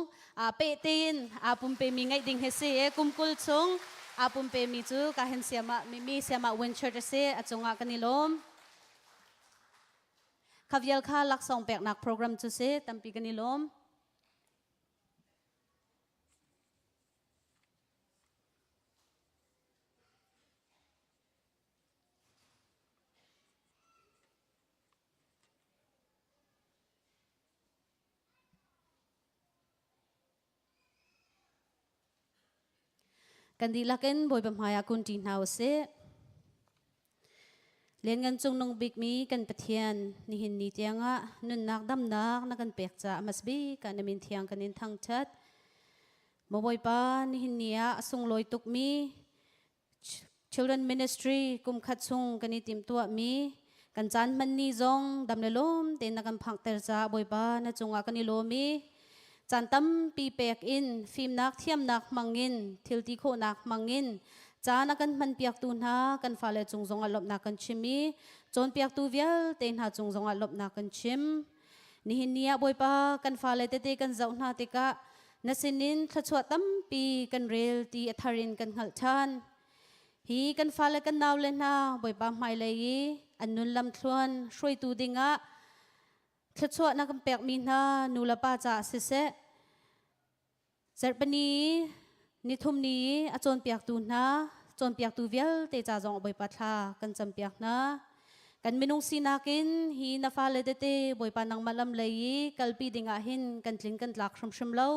peh tein aa pumpemi ngeih ding hi si i kum 20 chung aa pumpemi cu ka hin siamah mimi siamah Winchurch a si a cungah kan i lawm. Kha vial kha laksawng peknak program cu si tampi kan i lawm. Kan dihlak in Bawipa hmaiah kun ṭi hna u sih. Lianngan cungnung bikmi kan Pathian, nihin ni tiangah nunnak damnak na kan pek caah hmasa bik ah na min thiang kan in thangṭhat. Maw Bawipa, nihin ni ah a sunglawi tukmi Children Ministry kum khat chung kan i timhtuahmi kan caan hman ni zong dam le lawm tein na kan phakter caah Bawipa na cungah kan i lawm i caan tampi pek in fimnak thiamnak hmangin thilti khawhnak hmangin caan a kan hmanpiaktu hna kan fale cung zongah lawmhnak kan chim i cawnpiaktu vialte hna cung zongah lawmhnak kan chim. Nihin ni ah Bawipa kan fale tete kan zoh hna tikah na sinin thluachuah tampi kan rel ti a thar in kan hngalh ṭhan. Hi kan fale kan naule hna Bawipa hmailei i an nun lamthluan hruaitu dingah thluachuah na kan pekmi hna nu le pa caah siseh zarhpini nithum ni a cawnpiaktu hna cawnpiaktu vialte ca zong Bawipa thla kan campiak hna. Kan minung sinak in hi na fale tete Bawipa nangmah lam lei i kalpi dingah hin kan tling kan tlak hrimhrim lo.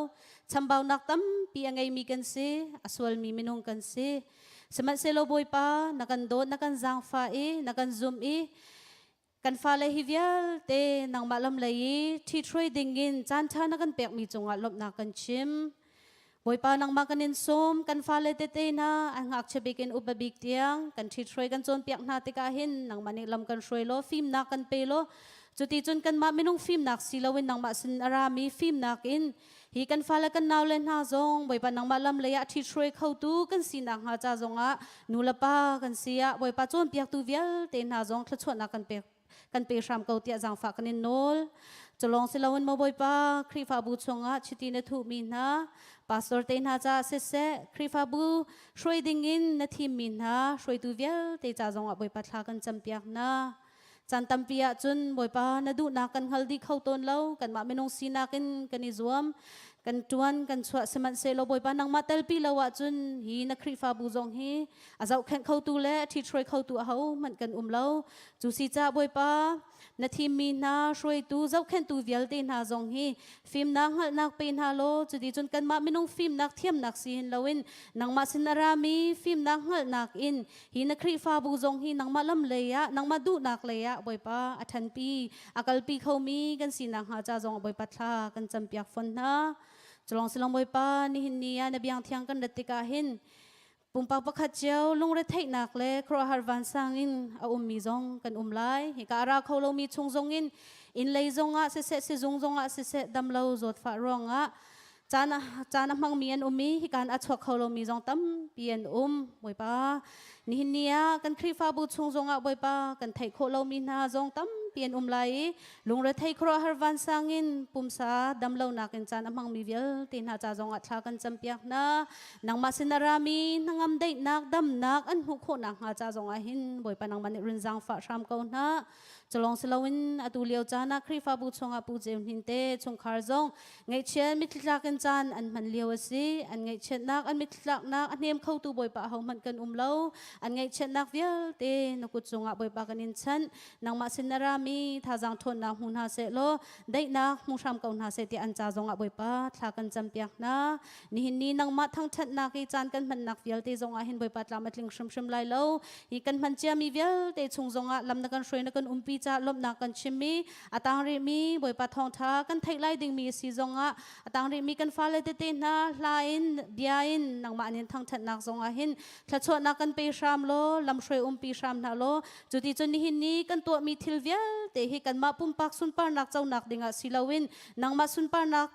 Chambaunak tampi a ngeimi kan si, a sualmi minung kan si. Sihmanhsehlaw Bawipa na kan dawt, na kan zaangfah i na kan zumh i kan fale hi vialte nangmah lam lei i ṭhithruai dingin caanṭha na kan pekmi cungah lawmhnak kan chim. Bawipa nangmah kan in sawm, kan fale tete hna, an ngakchia bik in upa bik tiang kan ṭhithruai kan cawnpiak hna tikah hin nangmah nih lam kan hruai law fimnak kan pe law cuti cun kanmah minung fimnak si loin nangmah sin a rami fimnak in hi kan fale kan naule hna zong Bawipa nangmah lam lei ah ṭhithruai khotu kan sinak hnga ca zongah nu le pa kan si ah Bawipa cawnpiaktu vialte hna zong thluachuahnak kan pek kan pe hram ko tiah zaangfah kan in nawl. Culawng si loin maw Bawipa, Khrihfabu chungah chiti na thuhmi hna, pastor te hna caah siseh, Khrihfabu hruai dingin na thimmi hna, hruaitu vialte ca zongah Bawipa thla kan campiak hna. Caan tampi ahcun Bawipa na duhnak kan hngal dih kho tawn lo, kanmah minung sinak in kan i zuam, kan ṭuan, kan chuah sihmanhsehlaw Bawipa nangmah telpi lo ahcun hi na Khrihfabu zong hi a zohkhenh khotu le a ṭhithruai khotu ahohmanh kan um lo. Cu si caah Bawipa, na thimmi hna hruaitu zohkhenhtu vialte hna zong hi fimnak hngalhnak pe hna law cuticun kanmah minung fimnak thiamnak si hin loin nangmah sin a rami fimnak hngalhnak in hi na Khrihfabu zong hi nangmah lam lei ah nangmah duhnak lei ah Bawipa a ṭhanpi a kalpi khomi kan sinak hnga ca zong Bawipa thla kan campiak fawn hna. Culawng silong Bawipa nihin ni ah na biang thiang kan rat tikah hin Pumpak pakhat cio lungretheihnak le khuaruahhar vansang in a ummi zong kan um lai. Hika a ra kho lomi chung zongin inn lei zongah siseh, sizung zongah siseh damlo zawtfah ruangah caan a, caan a hmangmi an um i hika a chuak kho lomi zong tampi an um. Bawipa, nihin ni ah kan Khrihfabu chung zongah Bawipa kan theih khawh lomi hna zong tampi an um lai i Lungrethei khuaruahhar vansang in pumsa damlonak in caan a hmangmi vialte hna ca zongah thla kan campiak hna. Nangmah sin a rami hnangam daihnak, damnak an hmuh khawhnak hnga ca zongah hin Bawipa nangmah nih run zaangfah hram ko hna. Culong siloin atu lio caan ah Khrihfabu chungah Pu Ceu Hnin te chungkhar zong ngaihchiat mitthli in caan an hman lio a si. An ngaihchiatnak, an mitthli-tlaknak a hnem khotu Bawipa ahohmanh kan um lo. An ngaihchiatnak vialte na kut cungah Bawipa kan in chanh. Nangmah sin na rami thazaang ṭhawnnak hmu hna seh law daihnak hmu hram ko hna seh tiah an ca zongah Bawipa thla kan campiak hna. Nihin ni nangmah thangṭhatnak i caan kan hmannak vialte zongah hin Bawipa tlam a tling hrimhrim lai lo. Hi kan hman ciami vialte chung zongah lam na kan hruai na kan umpi caah lawmhnak kan chimmi a tang rihmi Bawipa thawngṭha kan theih lai dingmi si zongah a tang rihmi kan fale tete hna hla in bia in nangmah nin thangṭhatnak zongah hin thluachuahnak kan pe hram law lamhruai umpi hram hna law cuti cun nihin ni kan tuahmi thil vialte hi kanmah pumpak sunparnak conak dingah si loin nangmah sunparnak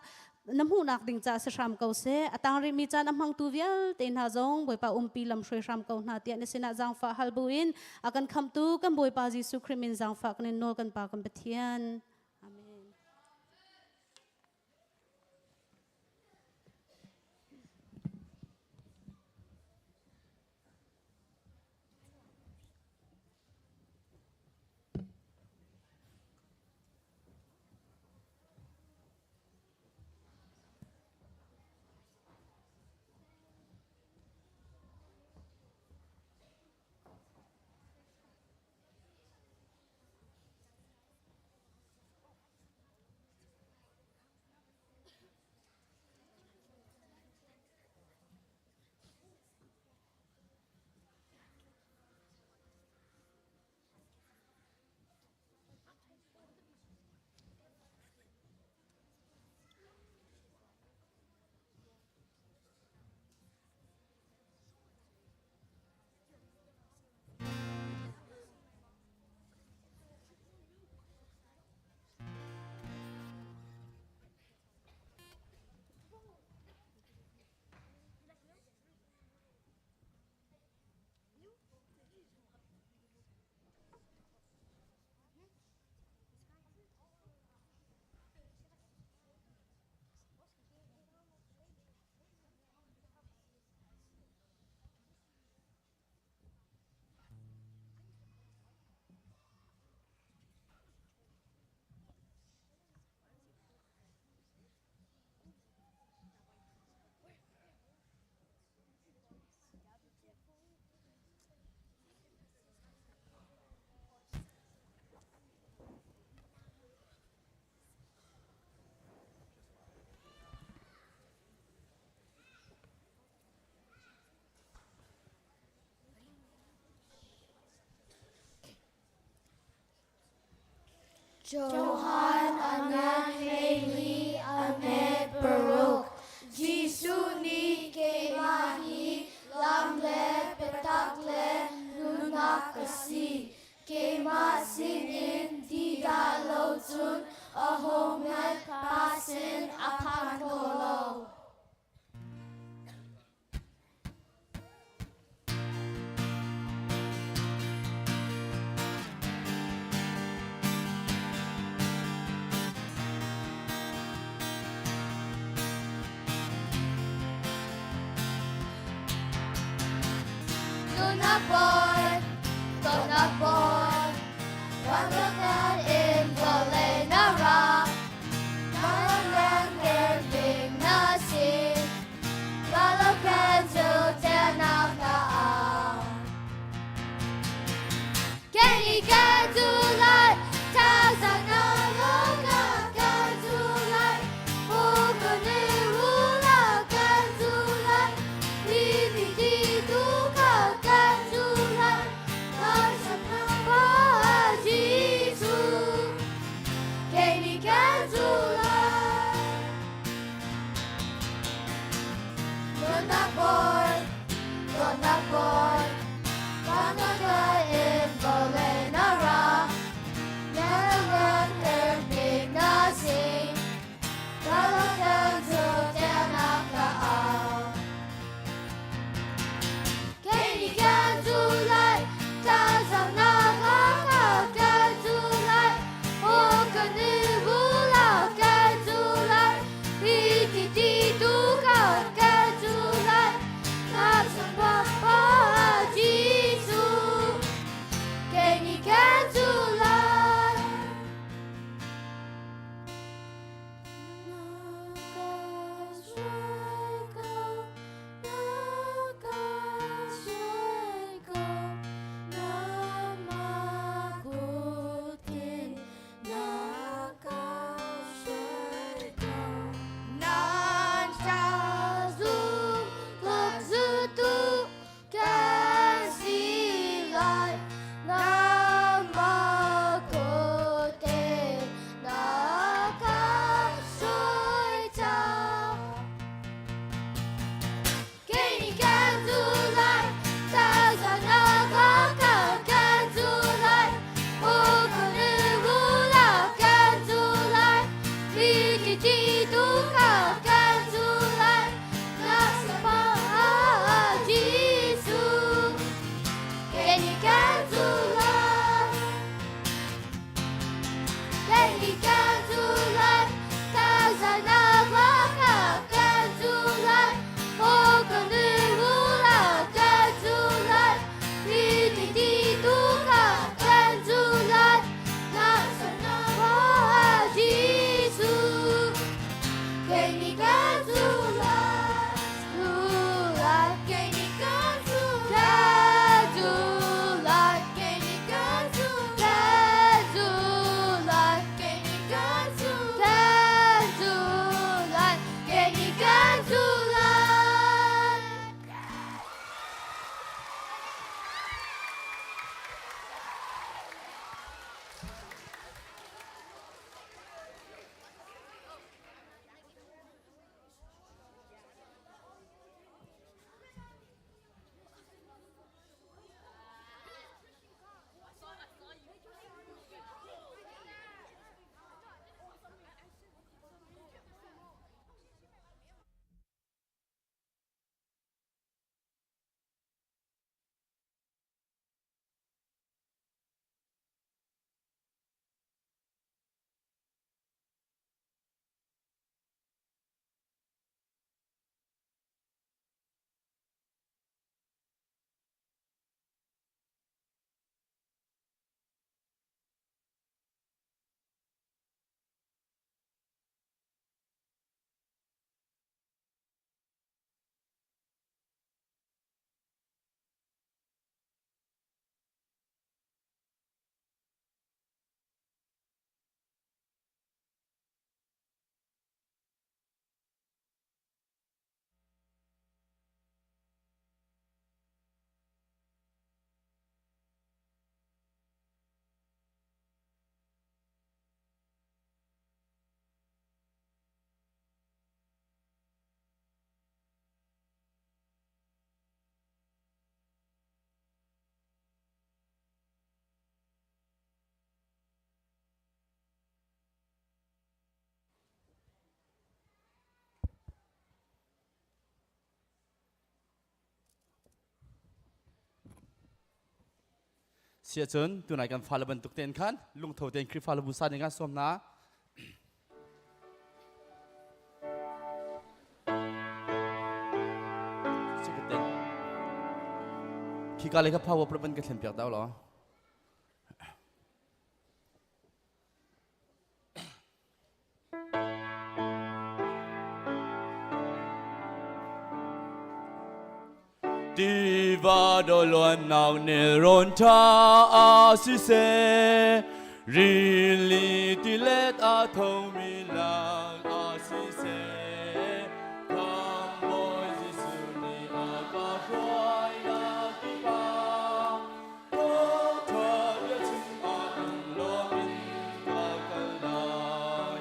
na hmuhnak ding caah si hram ko seh. A tang rihmi caan a hmangtu vialte hna zong Bawipa umpi lamhruai hram ko hna tiah na sinah zaangfah hal buin a kan khamhtu kan Bawipa Jesuh Khrih min zaangfah kan in nawl kan Pa kan Pathian. Amen. Johan a ngan 14 a hme paruk. Jesuh nih keimah hi lam le biatak le nunnak ka si. Keimah sinin ti dah lo cun ahohmanh Pa sin a phan kho lo. Nunnak bawi, dawtnak bawi, vanlawng in vawlei na ra. Siahcun tunai kan fale bantuk tein khan lungtho tein Khrihfa le bu sa ding ah sawm hna. Khika le kha power plan ka thlen piak dau law. Tiva doluannak nelrawn ṭha a siseh, rili tilet a thomi lak a siseh, Khamhbawi Jesuh nih a ka hruainak kipah Thawngṭha bia chim ah lunglawm in ka kal lai.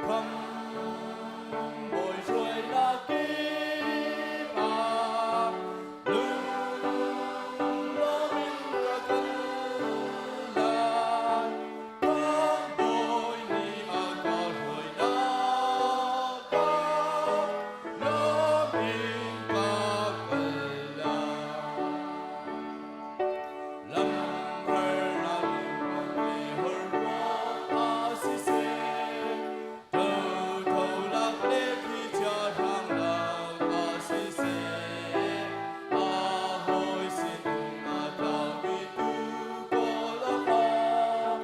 Khamhbawi hruainak kip ah lunglawm in ka kal lai. Khamhbawi nih a ka hruainak ah lawm in ka kal lai. Lamharnak le horkuang ah siseh, ṭotholak le thlichia hrangnak ah siseh, a hawi sin a tlaumi tuu kawl awkah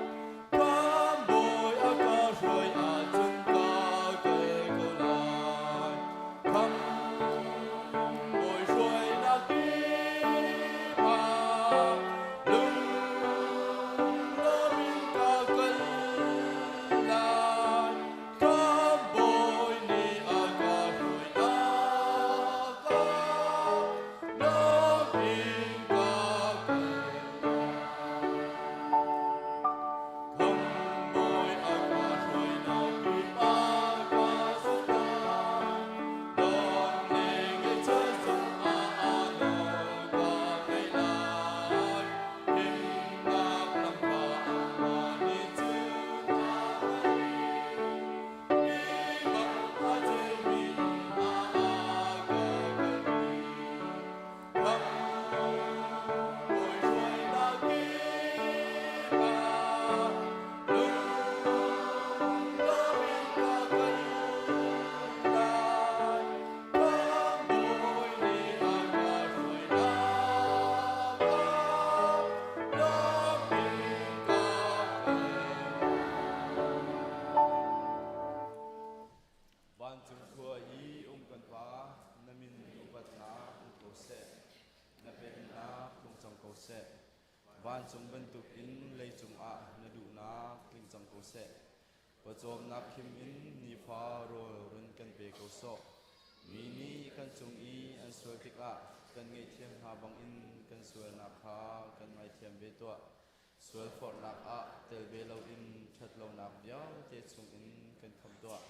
Khamhbawi a ka hruai ahcun ka kal ko lai. Khamhbawi hruainak kip ah lunglawm in ka kal lai. Khamhbawi nih a ka hruainak ah lawm in ka kal Khamhbawi a ka hruainak kip ah ka sungah lawm le ngaihchia zongah a nawl ka ngaih lai. Himnak lam kha amah nih cun a hngalh i mi bang a ceumi ah a ka kalpi. Khamhbawi hruainak kip ah lunglawm in ka kal lai. Khamhbawi nih a ka hruainak ah lawm in ka kal. Vancung khua i um kan Pa, na min upatnak um ko seh. Na pennak tlung cang ko seh. Vancung bantukin leicung ah na duhnak tling cang ko seh. Pawcawmnak khim in nifa rawl run kan pe ko sawh. Mi nih kan cung i an sual tikah kan ngaihthiam hna bangin kan sualnak kha kan ngaithiam ve tuah. Sualforhnak ah tel ve loin ṭhatlonak vialte chungin kan khamh tuah.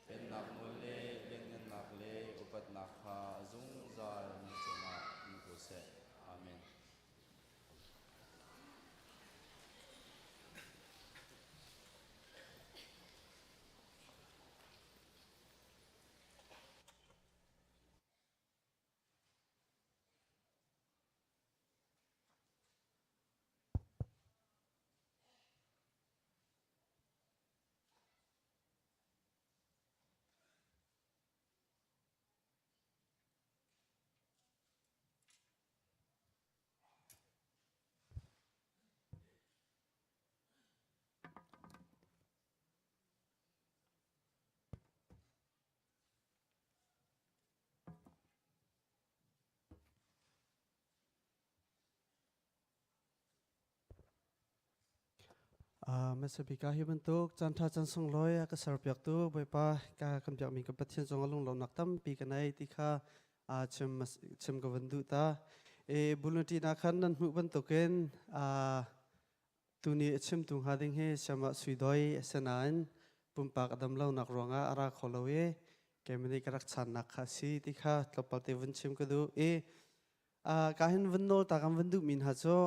Pennak nawl le lianngannak le upatnak kha zungzal na cungah um ko seh. Amen. Hmasabik ah hi bantuk caanṭha caan sunglawi a ka serpiaktu Bawipa ka kan biakmi ka Pathian cungah lunglawmhnak tampi ka nei ti kha chim chim ka van duh ta. E bulletin ah khan nan hmuh bantukin tuni a chimtu hnga ding hi siamah sui doi a si nain pumpak a dam lonak ruangah a ra kho lo i keimah nih ka rak channak kha a si ti kha tlawmpal te vun chim ka duh i ka hin vun nawl ta kan vun duhmi hna cu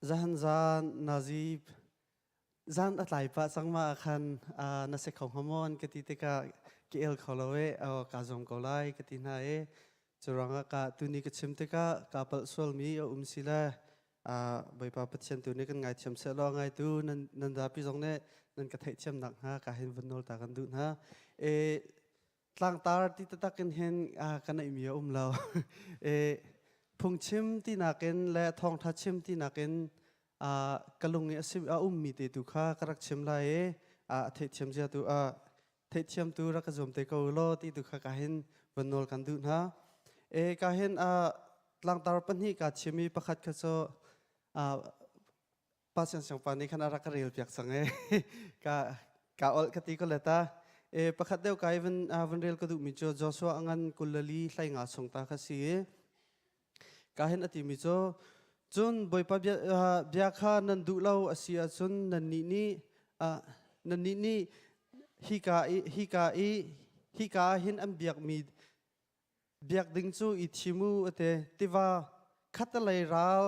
zahan zan nazi zan a tlai pah cang ma khan na se kho hnga maw an ka ti tikah ka el kho lo e ka zuam ko lai ka ti hna e cu ruangah ka tuni ka chim tikah ka palh sualmi a um si le. Bawipa Pathian tu nih kan ngaithiam seh law ngaitu nan nan zapi zong nih nan ka theihthiam nak hnga ka hin vun nawl ta kan duh hna. E tlangtar ti taktak in hin ka neihmi a um lo. E phungchim ti nakin le thawngtha chim ti nakin ka lung i a ummi te tu kha ka rak chim lai i a theihthiam zia tu a theihthiam tu rak ka zuam te ko law ti tu kha ka hin vun nawl kan duh hna. E ka hin tlangtar pahnih ka chim i pakhat kha cu pa siang siang pa nih khan a rak ka rel piak cang e ka ka ol ka ti ko le ta. E pakhat deuh kai van van rel ka duh mi cu Joshua angan kulali hlai nga chung ta kha si i ka hin ati mi cu cun Bawipa bia, bia kha nan duh lo a si ahcun nannih nih nannih nih hika i hika i hika ah hin an biak mi biak ding cu i thim u ate tiva khatalei ral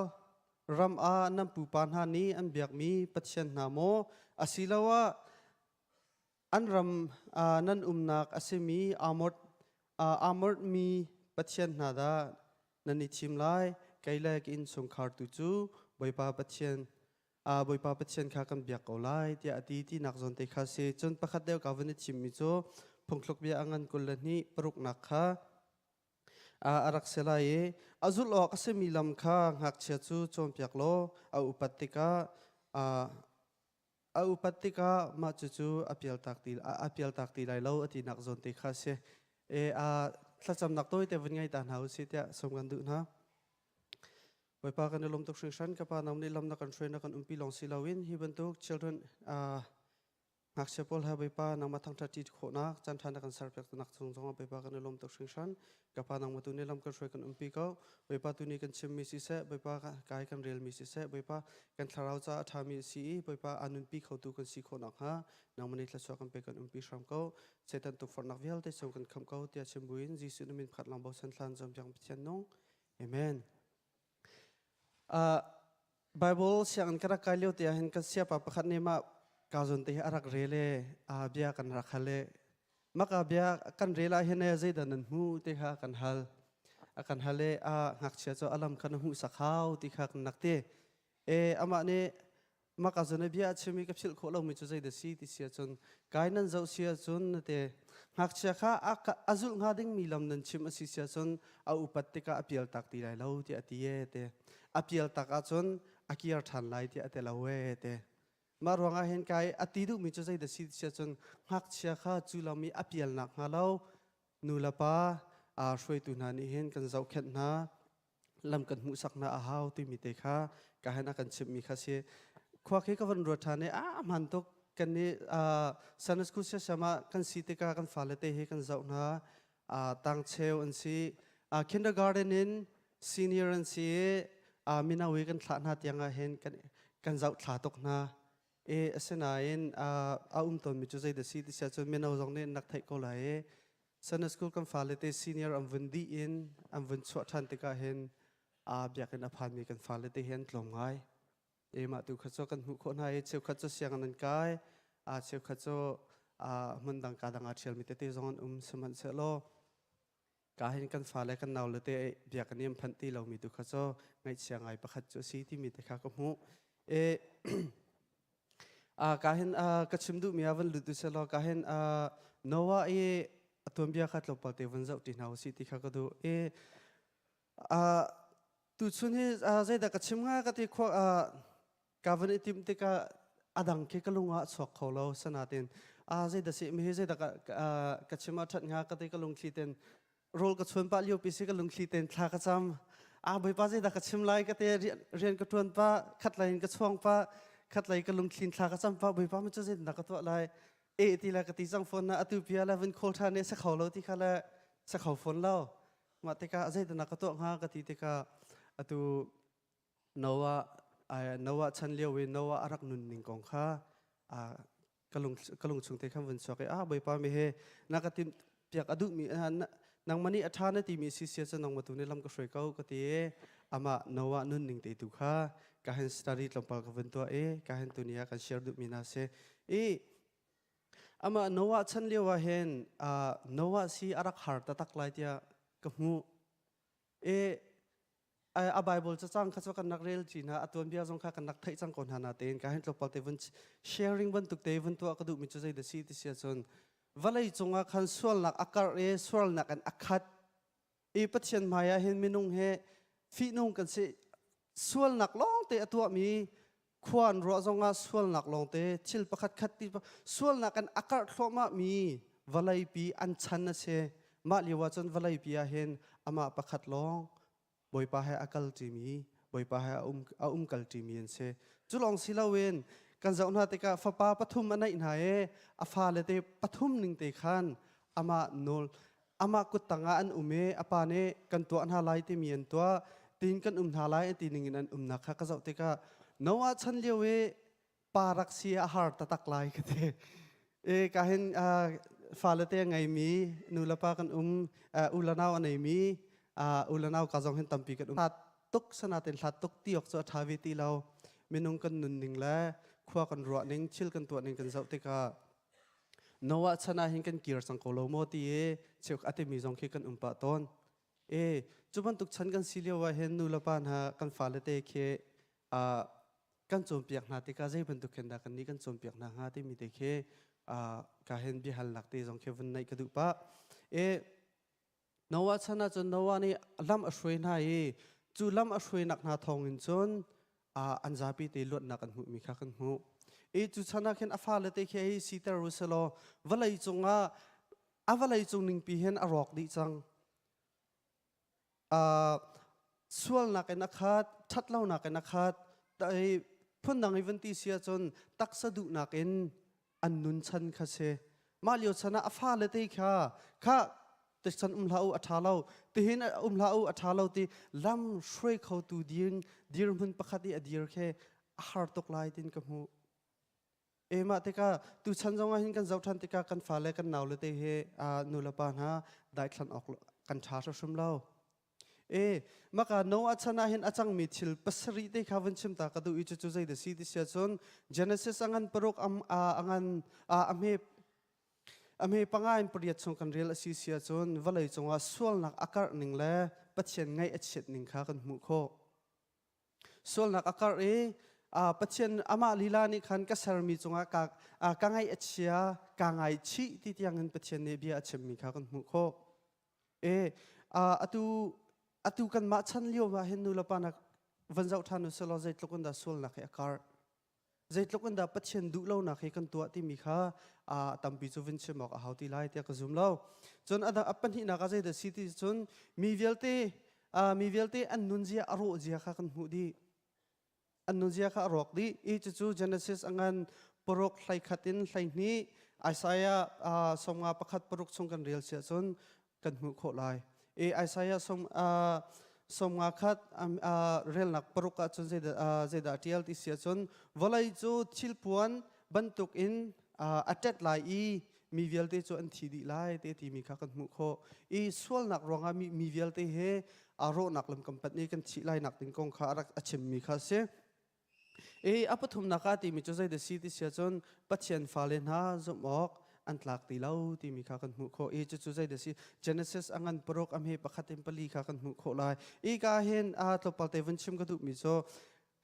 ram ah nan pupa hna nih an biakmi pathian hna maw asiloah an ram nan umnak a simi Amor Amor mi pathian hna dah nan i thim lai kei le ka innchungkhar tu cu Bawipa Pathian Bawipa Pathian kha kan biak ko lai tiah a ti tinak zawn te kha si. Cun pakhat deuh ka vun i thimmi cu phungthluk bia a ngan 22 paruknak kha a rak si lai i a zulh awk a simi lam kha ngakchia cu cawnpiak law a upat tikah a upat tikah mah cucu a pialtak ti a pialtak ti lai lo a tinak zawn te kha si. E a thlacamnak tawite vun ngei ta hna usih tiah sawm kan duh hna. Bawipa kan i lawm tuk hringhran ka pa nang nih lam na kan hruai na kan umpi lawng si loin hi bantuk children ngakchia pawl he Bawipa nangmah thangṭhat ṭi khawhnak caan ṭha na kan serpiak nak chung zongah Bawipa kan i lawm tuk hringhran ka pa nangmah tu nih lam kan hruai kan umpi ko Bawipa tu nih kan chimmi siseh Bawipa kai kan relmi siseh Bawipa kan thlarau ca a ṭhami a si i Bawipa aa nunpi khotu kan si khawh nakhnga nangmah nih thluachuah kan pe kan umpi hram ko Satan tukforhnak vialte chung kan khamh ko tiah chim buin Jesuh na min pakhat lang bochan thlan cawmpiak Pathian nung Amen. Bible sianginn ka rak kai lio te ah hin kan siapa pakhat nih mah ka zawn te hi a rak rel i bia kan rak hal i maka bia kan rel ah hin zeidah nan hmu ti kha kan hal. A kan hal i a ngakchia cu alam kha na hmuh sak hau ti kha kan rak ti. E amah nih maka zawn i bia a chim i ka philh khawh lomi cu zeidah si ti si ahcun kai nan zoh si ahcun na te ngakchia kha a zulh hnga dingmi lam nan chim a si si ahcun a upat tikah a pial tak ti lai lo tiah a ti e te a pial tak ahcun a kir ṭhan lai tiah a ti lo e te mah ruangah hin kai a ti duhmi cu zeidah si ti si ahcun ngakchia kha cu lam i a pial nak hnga lo nu le pa hruaitu hna nih hin kan zohkhenh hna lam kan hmuhsak hna a hau timi te kha ka hen a kan chimhmi kha si khua khi ka van ruat ṭhan i a hman tuk kan nih Sunday school siasam ah kan si tikah kan fale te hi kan zoh hna tang cheu an si kindergarten in senior an si i mino i kan thlah hna tiang ah hin kan kan zoh thla tuk hna e asinain a um tawnmi cu zeidah si ti sia cun mino zong nih nak theih ko lai i Sunday school kan fale te senior an vun dih in an vun chuah ṭhan tikah hin aa biakinn a phanmi kan fale te hi an tlawm ngai. E mah tu kha cu kan hmuh khawh hna i cheukhat cu sianginn an kai, aa cheukhat cu aa hmun dang ka dang aa ṭhialmi tete zong an um sihmanhsehlaw ka hin kan fale kan naule te biakinn i an phanh ti lomi tu kha cu ngaihchia ngai pakhat cu a si timi te kha ka hmuh. E Ka hin ka chim duhmi ah van lut u selaw ka hin Noah i a tuanbia kha tlawmpal te vun zoh ṭi hna usih ti kha ka duh. I tuchun hi zeidah ka chim hnga ka ti khua ka van i timh tikah a dang khi ka lung ah chuak kho lo sanatin zeidah si mi hi zeidah ka chim ah ṭhat hnga ka ti ka lungthli ten rawl ka chuan pah lio pi si ka lungthli ten thla ka cam a bawipa zeidah ka chim lai ka te rian ka tuan pa khatlei in ka chuang pa khatlei ka lungthlin thla ka cam pa bawipa ma cu zeidah ka tuah lai e ti la ka ti cang phone na atu pia la vun khawl than ne sa kho lo ti kha le sa kho phone lo mah tikah zeidah ka tuah hnga ka ti tikah atu Noah Noah chan lio i Noah a rak nun ning kong kha ka lung ka lung chung te khan vun chuak i ah bawipa mi he na ka tim piak a duh mi nangmah nih a ṭha na timi si sia cu nangmah tu nih lam ka hruai ko ka ti i amah Noah nun ning te tu kha ka hen study tlawmpal ka vun tuah i ka hen tuni ah kan share duh mi na si i amah Noah chan lio ah hin Noah si a rak har taktak lai tiah ka hmuh i. A Bible cacang kha cu kan rak rel ci hna, a tuanbia zong kha kan rak theih cang ko hna natein ka hin tlawmpal te vun sharing bantuk te vun tuah ka duhmi cu zei dah si ti si ahcun vawlei cungah khan sualnak a karh i sualnak in a khat i Pathian hmai ah hin minung he fihnung kan si. Sualnak lawng te a tuahmi, khua an ruah zongah sualnak lawngte, thil pakhat khat ti sualnak in a karh thluahmah mi vawleipi an chan a si. Mah lio ah cun vawleipi ah hin amah pakhat lawng Bawipa he a kal ṭimi, Bawipa he a um kal ṭimi an si. Cu lawng si loin kan zoh hna tikah fapa pathum a neih hna i a fale te pathum ning te khan amah nawl, amah kuttang ah an um i a pa nih kan tuah hna lai timi an tuah tin kan um hna lai an ti ning in an umnak kha ka zoh tikah Noah chan lio i pa rak si a har taktak lai ka ti. E ka hin fale te ngeimi nu le pa kan um, u le nau a neimi, u le nau ka zong hin tampi kan um. Hlat tuk sanatin hlat tuk ti awk cu a ṭha ve ti lo. Minung kan nunning le khua kan ruah ning, thil kan tuah ning kan zoh tikah Noah chan ah hin kan kir cang ko lo maw ti i cheuk a timi zong khi kan um pah tawn. E cu bantuk chan kan si lio ah hin nu le pa hna kan fale te khi kan cawnpiak hna tikah zei bantuk khin dah kan nih kan cawnpiak hna hnga timi te khi ka hin biahalnak te zong khi vun neih ka duh pah. E Noah chan ah cun Noah nih lam a hruai hna i cu lam a hruainak hna thawngin cun an zapi te luatnak an hmuhmi kha kan hmuh. I cu chan ah khin a fale te khi hei siter u selaw vawlei cungah a vawlei cung ningpi hin a rawk dih cang. Sualnak in a khat, ṭhatlonak in a khat, phundang i van ti si ahcun taksa duhnak in an nun chan kha si. Mah lio chan ah a fale te kha kha tikchan um hlah u, a ṭha lo, tihin um hlah u, a ṭha lo ti lam hruai khotu ding dirhmun pakhat i a dir khi a har tuk lai tin ka hmuh. E mah tikah tuchan zong ah hin kan zoh ṭhan tikah kan fale kan naule te hi nu le pa hna daithlan awk kan ṭha hrimhrim lo. E maka Noah chan ah hin a cangmi thil pasarih te kha vun chim ta ka duh i cucu zei dah si ti sia cun Genesis a ngan paruk a ngan a hme a hme panga in pariat chung kan rel a si sia cun vawlei cungah sualnak a karh ning le Pathian ngaih a chiat ning kha kan hmuh khawh. Sualnak a karh i Pathian amah lila nih khan ka sermi cungah ka ka ngaih a chia ka ngaichih ti tiangin Pathian nih bia a chimmi kha kan hmuh khawh. E atu atu kanmah chan lio ah hin nu le pa nak van zoh ṭhan u selaw zeitluk in dah sualnak hi a karh, zeitluk in dah Pathian duh lonak hi kan tuah timi kha tampi cu vun chim awk a hau ti lai tiah ka zum lo. Cun a a pahnihnak ah zeidah si ti cun mi vialte mi vialte an nunzia a rawh zia kha kan hmuh dih. An nunzia kha a rawk dih i cucu Genesis a ngan paruk 11 in 12, Isaiah 51 paruk chung kan rel siah cun kan hmuh khawh lai. I Isaiah 51 relnak paruk ah cun zeidah ṭial ti siah cun vawlei cu thilpuan bantuk in a ṭet lai i mi vialte cu an thi dih lai te timi kha kan hmuh khawh i sualnak ruangah mi, mi vialte he aa rawhnak lam kan panh i kan thih lai nak ding kong kha a rak a chimmi kha a si. I a pathumnak ah timi cu zeidah si ti sia cun Pathian fale hna zumh awk an tlak ti lo timi kha kan hmuh khawh i cucu zeidah si Genesis a ngan paruk a hme pakhat in pali kha kan hmuh khawh lai. I ka hin a tlawmpal te vun chim ka duhmi cu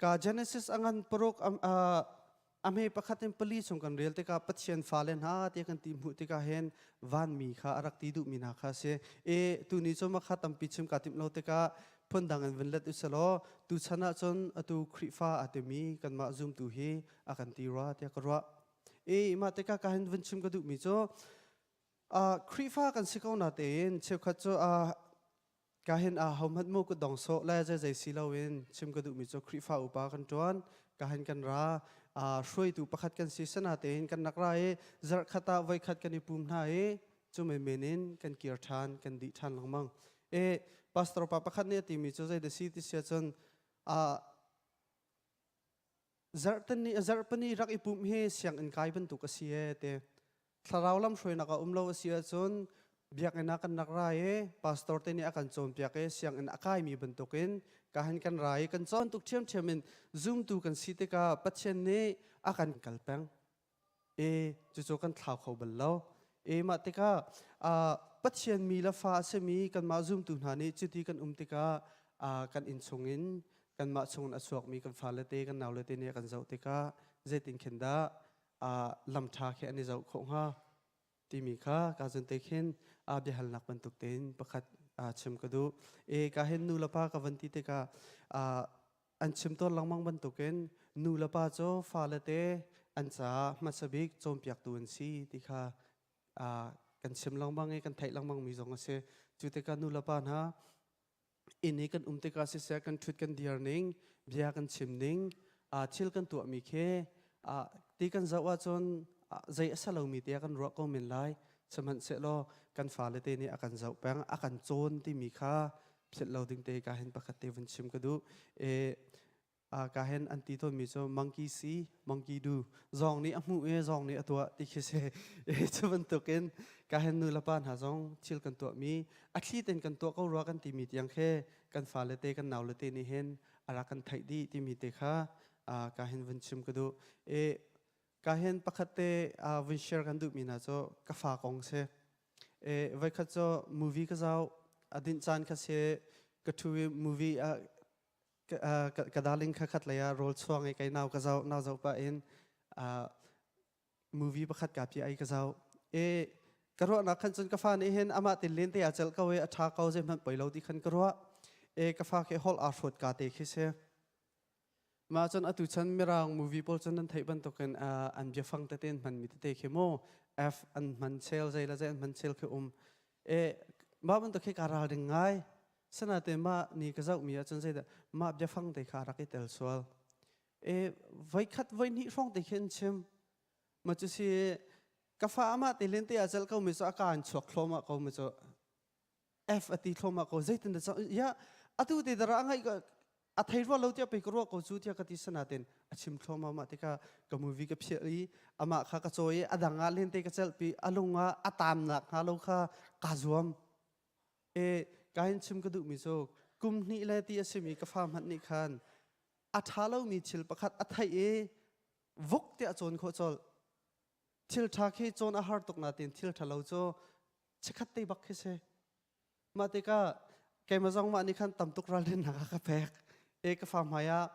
ka Genesis a ngan paruk a hme pakhat in pali chung kan rel tikah Pathian fale hna ti kan ti hmuh tikah hin vanmi kha a rak ti duhmi hna kha si. E tuni cu makha tampi chim ka timh lo tikah phundang in vun let uselaw tu chan ah cun atu Khrihfa a timi kanmah zumtu hi a kan ti rua tiah ka ruah. E mah tikah ka hin vun chim ka duhmi cu Khrihfa kan si ko na tein cheukhat cu Ka hin a hohmanh mu kutdong sawh le zeizei si loin chim ka duhmi cu Khrihfa upa kan ṭuan, ka hin kan ra, hruaitu pakhat kan si sana tein kan rak ra i zarhkhat ah voikhat kan i pum hna i cu menmen in kan kir ṭhan, kan dih ṭhan lengmang. E pastor pa pakhat nih a timi cu zei dah si ti sia cun zarhtani zarhpani rak i pumh hi sianginn kai bantuk a si e te. Thlarau lamhruainak a um lo a si ahcun biakinn ah kan rak ra i pastor te nih a kan cawnpiak i sianginn a kaimi bantukin ka han kan ra i kan cawn tuk ṭhiamṭhiam in zumtu kan si tikah Pathian nih a kan kal peng i cucu kan thlau kho bal lo. I mah tikah Pathian mi le fa a simi kanmah zumtu hna nih cuti kan um tikah. kan inn chungin kanmah chungin a chuakmi kan fale te kan naule te nih kan zoh tikah zeitin khin dah lam ṭha khi an i zoh khawh hnga timi kha ka zun te khin biahalnak bantuk tein pakhat chim ka duh. E ka hin nu le pa ka van ti tikah an chim tawn lengmang bantukin nu le pa cu fale te an caah hmasa bik cawnpiaktu an si ti kha kan chim lengmang i kan theih lengmang mi zong a si. Cu tikah nu le pa hna inn i kan um tikah siseh kan ṭhut kan dir ning, bia kan chim ning, thil kan tuahmi khi ti kan zoh ahcun zei a si lomi tiah kan ruah ko men lai. Sihmanhsehlaw kan fale te nih a kan zoh peng, a kan cawn timi kha philh lo ding te ka hin pakhat te vun chim ka duh. E, ka hen an ti tawnmi cu monkey see monkey do zawng nih a hmuh i zawng nih a tuah ti khi si e cu bantukin ka hen nu le pa hna zong thil kan tuahmi a thli ten kan tuah ko rua kan timi tiang khi kan fale te kan naule te nih hin a rak kan theih dih timi te kha ka hen vun chim ka duh e ka hen pakhat te vun share kan duhmi hna cu ka fa kong si e voikhat cu movie ka zau a dinh caan kha si ka thu i movie a ka darling kha khat lei ah rawl chuang i kei nau ka zoh nau zoh pah in movie pakhat ka pi ai ka zoh e ka ruahnak khan cun ka fa nih hin amah tin len te a celh ko i a ṭha ko zeihmanh poi lo ti khan ka ruah e ka fa khi holh aa hrawt ka te khi si mah cun atu chan mirang movie pawl cun nan theih bantukin an biafang tete an hmanmi tete khi mu F an hman chel zei le zei an hman chel khi um e mah bantuk khi ka ral ding ngai Sanaten mah ni ka zohmi ahcun zeidah mah biafang te kha rak i tel sual. E voikhat voihnih hrawng te khi an chim. Ma cu si ka fa amah te len te ah cal ko mi cu a ka an chuak thlawmah ko mi cu F a ti thlawmah ko zeitin dah ya atu te dara a ngaih a thei rua lo tiah pei ka ruah ko cu tiah ka ti sanaten a chim thlawmah mah tikah ka movie ka phiah i amah kha ka cawi i a dang ah len te ka celhpi a lung ah a taamnak hnga lo kha kaa zuam E kain chim ka duhmi cu kum hnih le ti a simi ka fa hmanh nih khan a ṭha lomi thil pakhat a theih i vuk tiah cawn khawh colh. Thil ṭha khi cawn a har tuk nain thil ṭha lo cu chikkhat te bak khi si. Mah tikah keimah zong mah nih khan tam tuk ralrinnak a ka pek. E ka fa hmai ah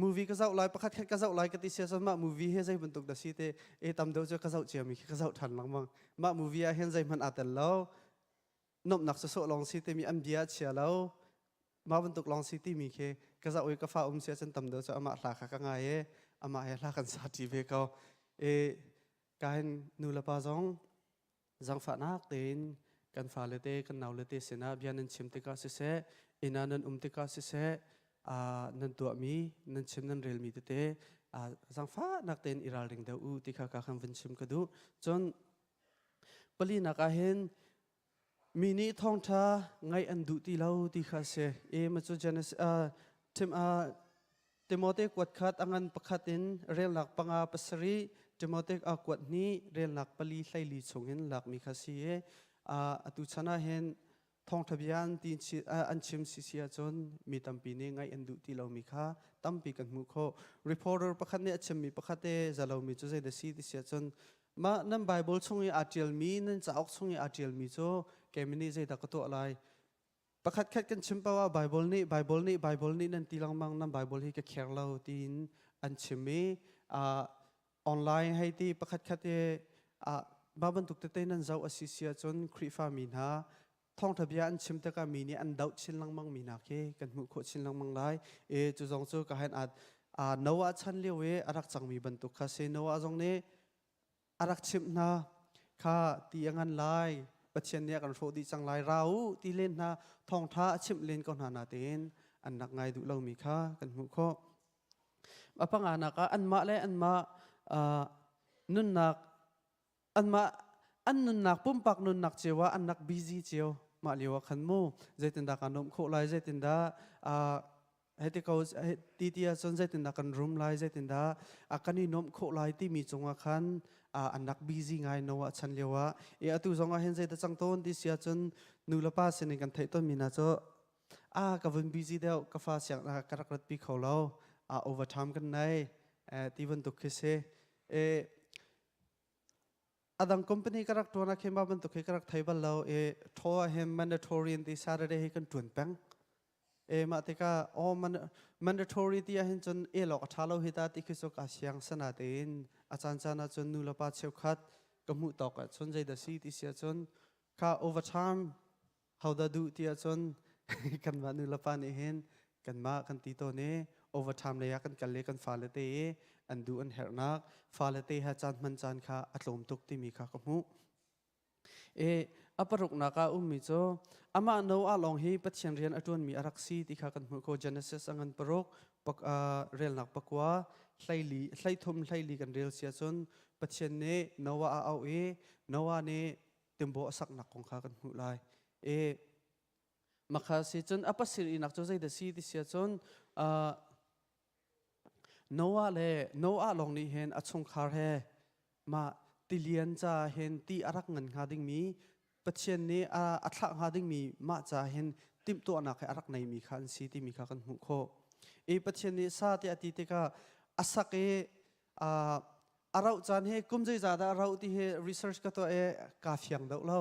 movie ka zoh lai pakhat khat ka zoh lai ka ti sia cun mah movie hi zei bantuk dah si te e tam deuh cu ka zoh ciami khi ka zoh ṭhan lengmang. Mah movie ah hin zeihmanh aa tel lo. Nuamhnak sawsawh lawng si timi an bia a chia lo. Mah bantuk lawng si timi khi ka zoh i ka fa um si ahcun tam deuh cu amah hla kha ka ngai i amah he hla kan sa ṭi ve ko. I ka hin nu le pa zong zaangfahnak tein kan fale te kan naule te sinah bia nan chim tikah siseh, inn ah nan um tikah siseh, nan tuahmi, nan chim nan relmi tete zaangfahnak tein i ralring deuh u ti kha ka kan vun chim ka duh. Cun Palinak ah hin mi nih thawngṭha ngaih an duh ti lo ti kha a si. I ma cu Genesis, Tim, Timote kuat khat a ngan pakhat in relnak panga pasarih, Timote a kuat hnih relnak pali hleili chungin lakmi kha si i atu chan ah hin thawngṭha bia an ti an chim sisi ahcun mi tampi nih ngaih an duh ti lomi kha tampi kan hmuh khawh. Reporter pakhat nih a chimmi pakhat te zalomi cu zeidah si ti si ahcun mah nan Bible chung i aa ṭialmi nan cauk chung i aa ṭialmi cu keimah nih zeidah ka tuah lai pakhat khat kan chim paoh ah Bible nih Bible nih Bible nih nan ti lengmang nan Bible hi ka kher lo tiin an chim i online hei ti pakhat khat i mah bantuk tete nan zoh a si si ahcun Khrihfa mi hna thawngṭha bia an chim tikah mi nih an doh chin lengmang mi hna khi kan hmuh khawh chin lengmang lai. E cu zong cu ka hen a Noah chan lio i a rak cangmi bantuk kha si. Noah zong nih a rak chimh hna kha ti a ngan lai Pathian nih a kan hrawh dih cang lai ra u ti len hna thawngṭha a chimh len ko hna natein an rak ngai duh lomi kha kan hmuh khawh. A panganak ah anmah le anmah nunnak anmah an nunnak pumpak nunnak cio ah an rak busy cio mah lio ah khan mu zeitindah kaa nuamh khawh lai zeitindah hei ko ti ti ahcun zeitindah kan rum lai zeitindah kan i nuamh khawh lai timi cungah khan an rak busy ngai Noah chan lio ah i atu zong ah hin zeidah cang tawn ti si ahcun nu le pa sinin kan theih tawnmi hna cu a ka vun busy deuh ka fa siang ka rak ratpi kho lo a overtime kan nei ti bantuk khi si e adang company ka rak tuan ah khin ba bantuk hi ka rak thei bal lo e tho ah hin mandatory in ti Saturday hi kan tuan peng. E mah tikah aw mandatory ti ahhin cun el awk a ṭha lo hi ta ti khi cu ka siang sana tein a caan caan ah cun nu le pa cheukhat ka hmuh tawk ahcun zeidah si ti si ahcun kha overtime hodah duh ti ahcun kanmah nu le pa nih hin kanmah kan ti tawn i overtime lei ah kan kal i kan fale te i an duh an herhnak fale te ha caan hman caan kha a tlawm tuk timi kha ka hmuh. E a paruknak ah ummi cu amah Noah lawng hi Pathian rian a ṭuanmi a rak si ti kha kan hmuh ko. Genesis a ngan paruk relnak pakua hleili hleithum hleili kan rel si ahcun Pathian nih Noah a auh i Noah nih timbo a saknak kong kha kan hmuh lai. E makha si cun a pasir inak cu zeidah si ti si ahcun Noah le Noah lawng nih hin a chungkhar he mah tilian ca hin ti a rak ngan hnga dingmi Pathian nih a thlah hnga dingmi mah ca hin timhtuahnak he a rak neimi kha an si timi kha kan hmuh khawh. I Pathian nih sa tiah a ti tikah a sak i a rauh caan hi kum zeizah dah a rauh ti hi research ka tuah i kaa fiang deuh lo.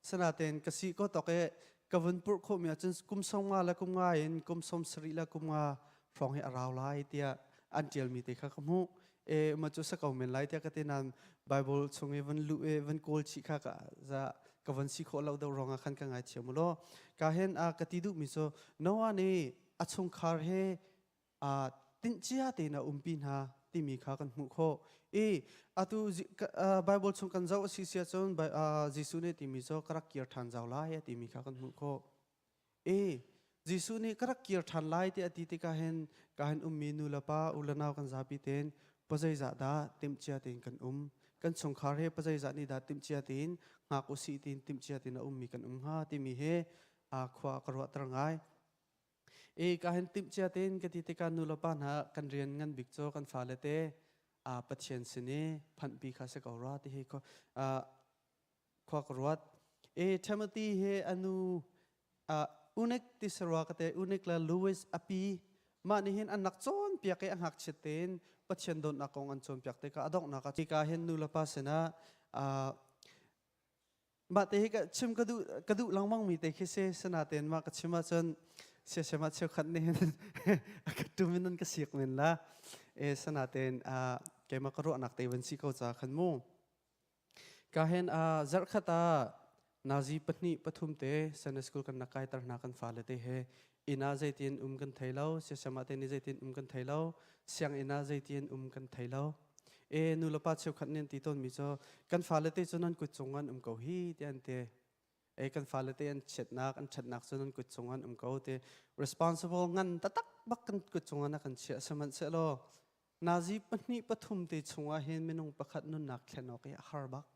Sinain ka si ko tok i ka vun purh khawhmi ahcun kum 50 le kum nga in kum 70 le kum nga hrawng hi a rau lai tiah an ṭialmi te kha ka hmuh. E ma cu sa ko men lai tiah ka ti nain Bible chung i van luh i van kawl chih kha ka za ka van si khawh lo deuh ruangah khan ka ngaithiam u law. Ka hen a ka ti duhmi cu Noah nih a chungkhar he tinhcia tein a umpi hna timi kha kan hmuh khawh. I atu Bible chung kan zoh a si si ahcun Jesuh nih timi cu ka rak kir ṭhan zau lai a timi kha kan hmuh khawh. I Jesuh nih ka rak kir ṭhan lai ti a ti tikah hin ka hin ummi nu le pa u le nau kan zapi tein pazeizah dah timhcia tein kan um kan chungkhar he pazeizah nih dah timhcia tein hngak usih tiin timhcia tein a ummi kan um hnga timi he khua ka ruahter ngai. E ka hin timhcia tein ka ti tikah nu le pa hna kan rian ngan bik cu kan fale te Pathian sin i phanhpi kha si ko rua ti hi khua ka ruat. E Timothy he anu unik ti sarua ka te unik le Louis api mah nih hin an nak cawn piak i a ngakchiat tein Pathian dawtnak kong an cawn piak tikah a donghnak ah tika hin nu le pa sinah Mah te hi ka chim ka duh lengmang mi te khi si sinain mah ka chim ahcun siasem ah cheukhat nih hin a ka tum in an ka siak men la e sinain keimah ka ruahnak te van si ko ca khan mu ka hen zarhkhat ah nazi pahnih pathum te Sunday school kan nak kai tar hna kan fale te he inn ah zeitin um kan thei lo siasem ah te ni zeitin um kan thei lo sianginn ah zeitin um kan thei lo E nu le pa cheukhat nih an ti tawnmi cu kan fale te cu nan kut cung an um ko hi ti an ti. E kan fale te an chiatnak an ṭhatnak cu nan kut cung an um ko ti. Responsible ngan taktak bak kan kut cung ah na kan chiah sihmanhsehlaw nazi pahnih pathum te chungah hin minung pakhat nunnak thlen awk hi a har bak.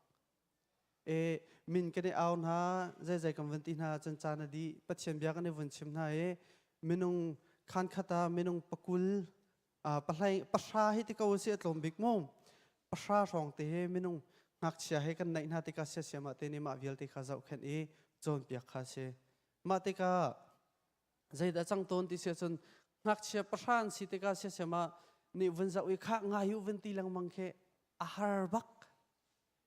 E min kan i au hna zeizei kan vun ti hna cun caan a dih Pathian bia kan i vun chim hna i minung khan khat ah minung pakul pahlei pahra hi ti ko si a tlawm bik mu pahra hrawng te he minung ngakchia he kan naih hna tikah siasiam ah te nih mah vialte kha zohkhenh i cawnpiak kha si mah tikah zeidah cang tawn ti si ahcun ngakchia pahra an si tikah siasiam ah nih vun zoh i kha ngai u vun ti lengmang khi a har bak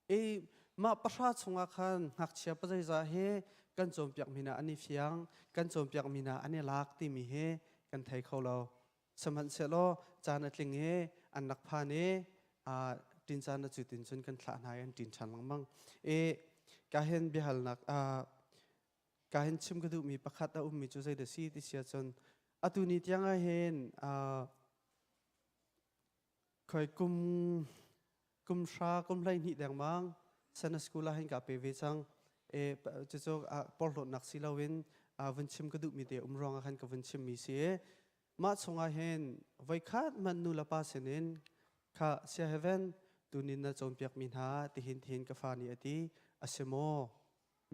I mah pahra chungah khan ngakchia pazeizah hi kan cawnpiak mi hna an i fiang, kan cawnpiak mi hna an i lak timi hi kan thei kho lo. Sihmanhsehlaw caan a tling i an rak phan i ṭin caan a cu tin cun kan thlah hna i an ṭin ṭhan lengmang. I ka hin biahalnak ka hin chim ka duhmi pakhat a ummi cu zeidah si ti si ahcun atu ni tiang ah hin Khoi kum kum hra kum 12 dengmang Sunday school ah hin ka pe ve cang. E cucu porhlawtnak si loin vun chim ka duhmi te um ruangah khan ka vun chimmi si. Mah chungah hin voikhat man nu le pa sinin kha sia heaven tunin na cawnpiak mi hna tihin tihin ka fa nih a ti a si maw?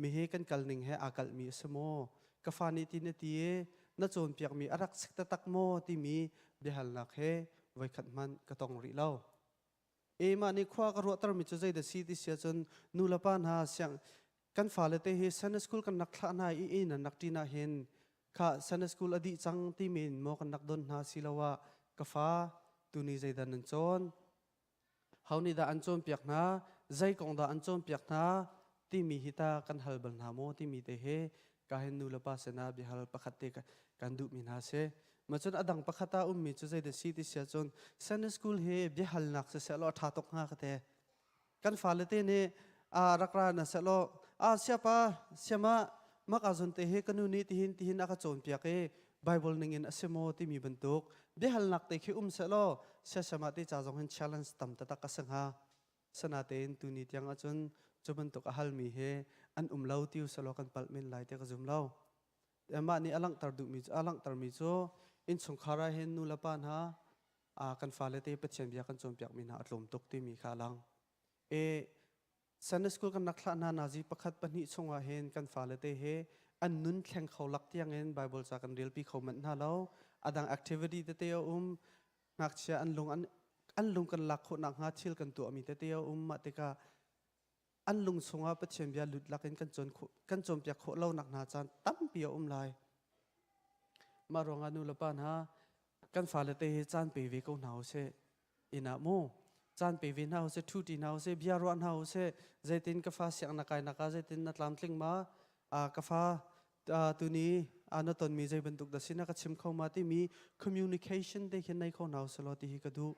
Mi hi kan kal ning he aa kalhmi a si maw? Ka fa nih tin a ti i na cawnpiakmi a rak sik taktak maw timi biahalnak he voikhat hmanh ka tong rih lo. E mah nih khua ka ruahtermi cu zeidah si ti si ahcun nu le pa hna siang kan fale te hi Sunday school kan rak thlah hna i inn an rak ṭin ah hin kha Sunday school a dih cang timi in maw kan rak don hna siloah ka fa tuni zeidah nan cawn Ho nih dah an cawnpiak hna? Zei kong dah an cawnpiak hna? Timi hi ta kan hal bal hna maw timi te he ka hin nu le pa sinah biahal pakhat te ka kan duhmi hna si. Ma cun a dang pakhat ah ummi cu zeidah si ti sia cun Sunday school hi biahalnak siseh law a ṭha tuk hnga ka ti. Kan fale te nih a rak ra na seh law a siapa siama maka zon te hi ka nu nih tihin tihin a ka cawnpiak i Bible ning in a si maw timi bantuk biahalnak te khi um seh law siasama te ca zong hin challenge tam taktak a si hnga. Sanatein tuni tiang ahcun cu bantuk a halmi hi an um lo ti usalaw kan palh men lai ti ka zum lo. Mah nih a langhter duhmi a langhtermi cu innchungkhar ah hin nu le pa hna kan fale te Pathian bia kan cawnpiakmi hna a tlawm tuk timi kha a lang. E Sunday school kan rak thlah hna nazi pakhat pahnih chungah hin kan fale te he an nun thleng kho lak tiangin Bible ca kan relpi kho manh hna lo. Adang activity tete a um. Ngakchia an lung an an lung kan lak khawh nakhnga thil kan tuahmi tete a um. Mah tikah an lung chungah Pathian bia lut lakin kan cawn khawh kan cawnpiak khawh lo nak hna caan tampi a um lai. Mah ruangah nu le pa hna kan fale te hi caan pe ve ko hna usih. Inn ah mu caan pe ve hna usih, ṭhu ṭi hna usih, bia ruah hna usih. Zeitin ka fa siang na kai nak ah zeitin na tlamtling ma? Ka fa tuni na tonmi zei bantuk dah si na ka chim kho ma timi communication te khin nei kho hna usih law ti hi ka duh.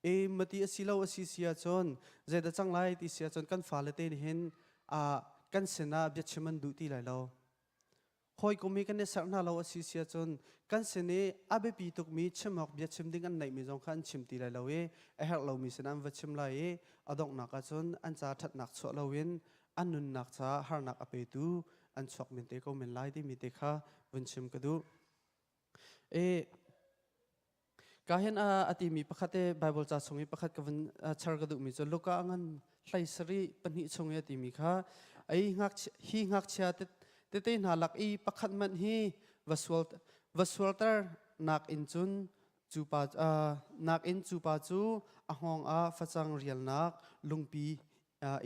E mati a si lo a si si ahcun zeidah cang lai ti si ahcun kan fale te nih hin kan sinah biachim an duh ti lai lo. Hawikom hi kan i serh hna lo a si si ahcun kan sin i a biapi tukmi chim awk biachim ding an neihmi zong kha an chim ti lai lo i a herh lomi sinah an va chim lai i a donghnak ahcun an ca ṭhatnak chuah loin an nunnak caah harnak a petu an chuak men te ko men lai timi te kha vun chim ka duh. E, Ka hin a timi pakhat te Bible ca chung i pakhat ka vun char ka duhmi cu Luka ngan hlei sarih pahnih chung i a timi kha ai hi ngakchia tete hna lak i pakhat hmanh hi va sual va sualter nak in cun cu pa nak in cu pa cu a hngawng ah facang rialnak lungpi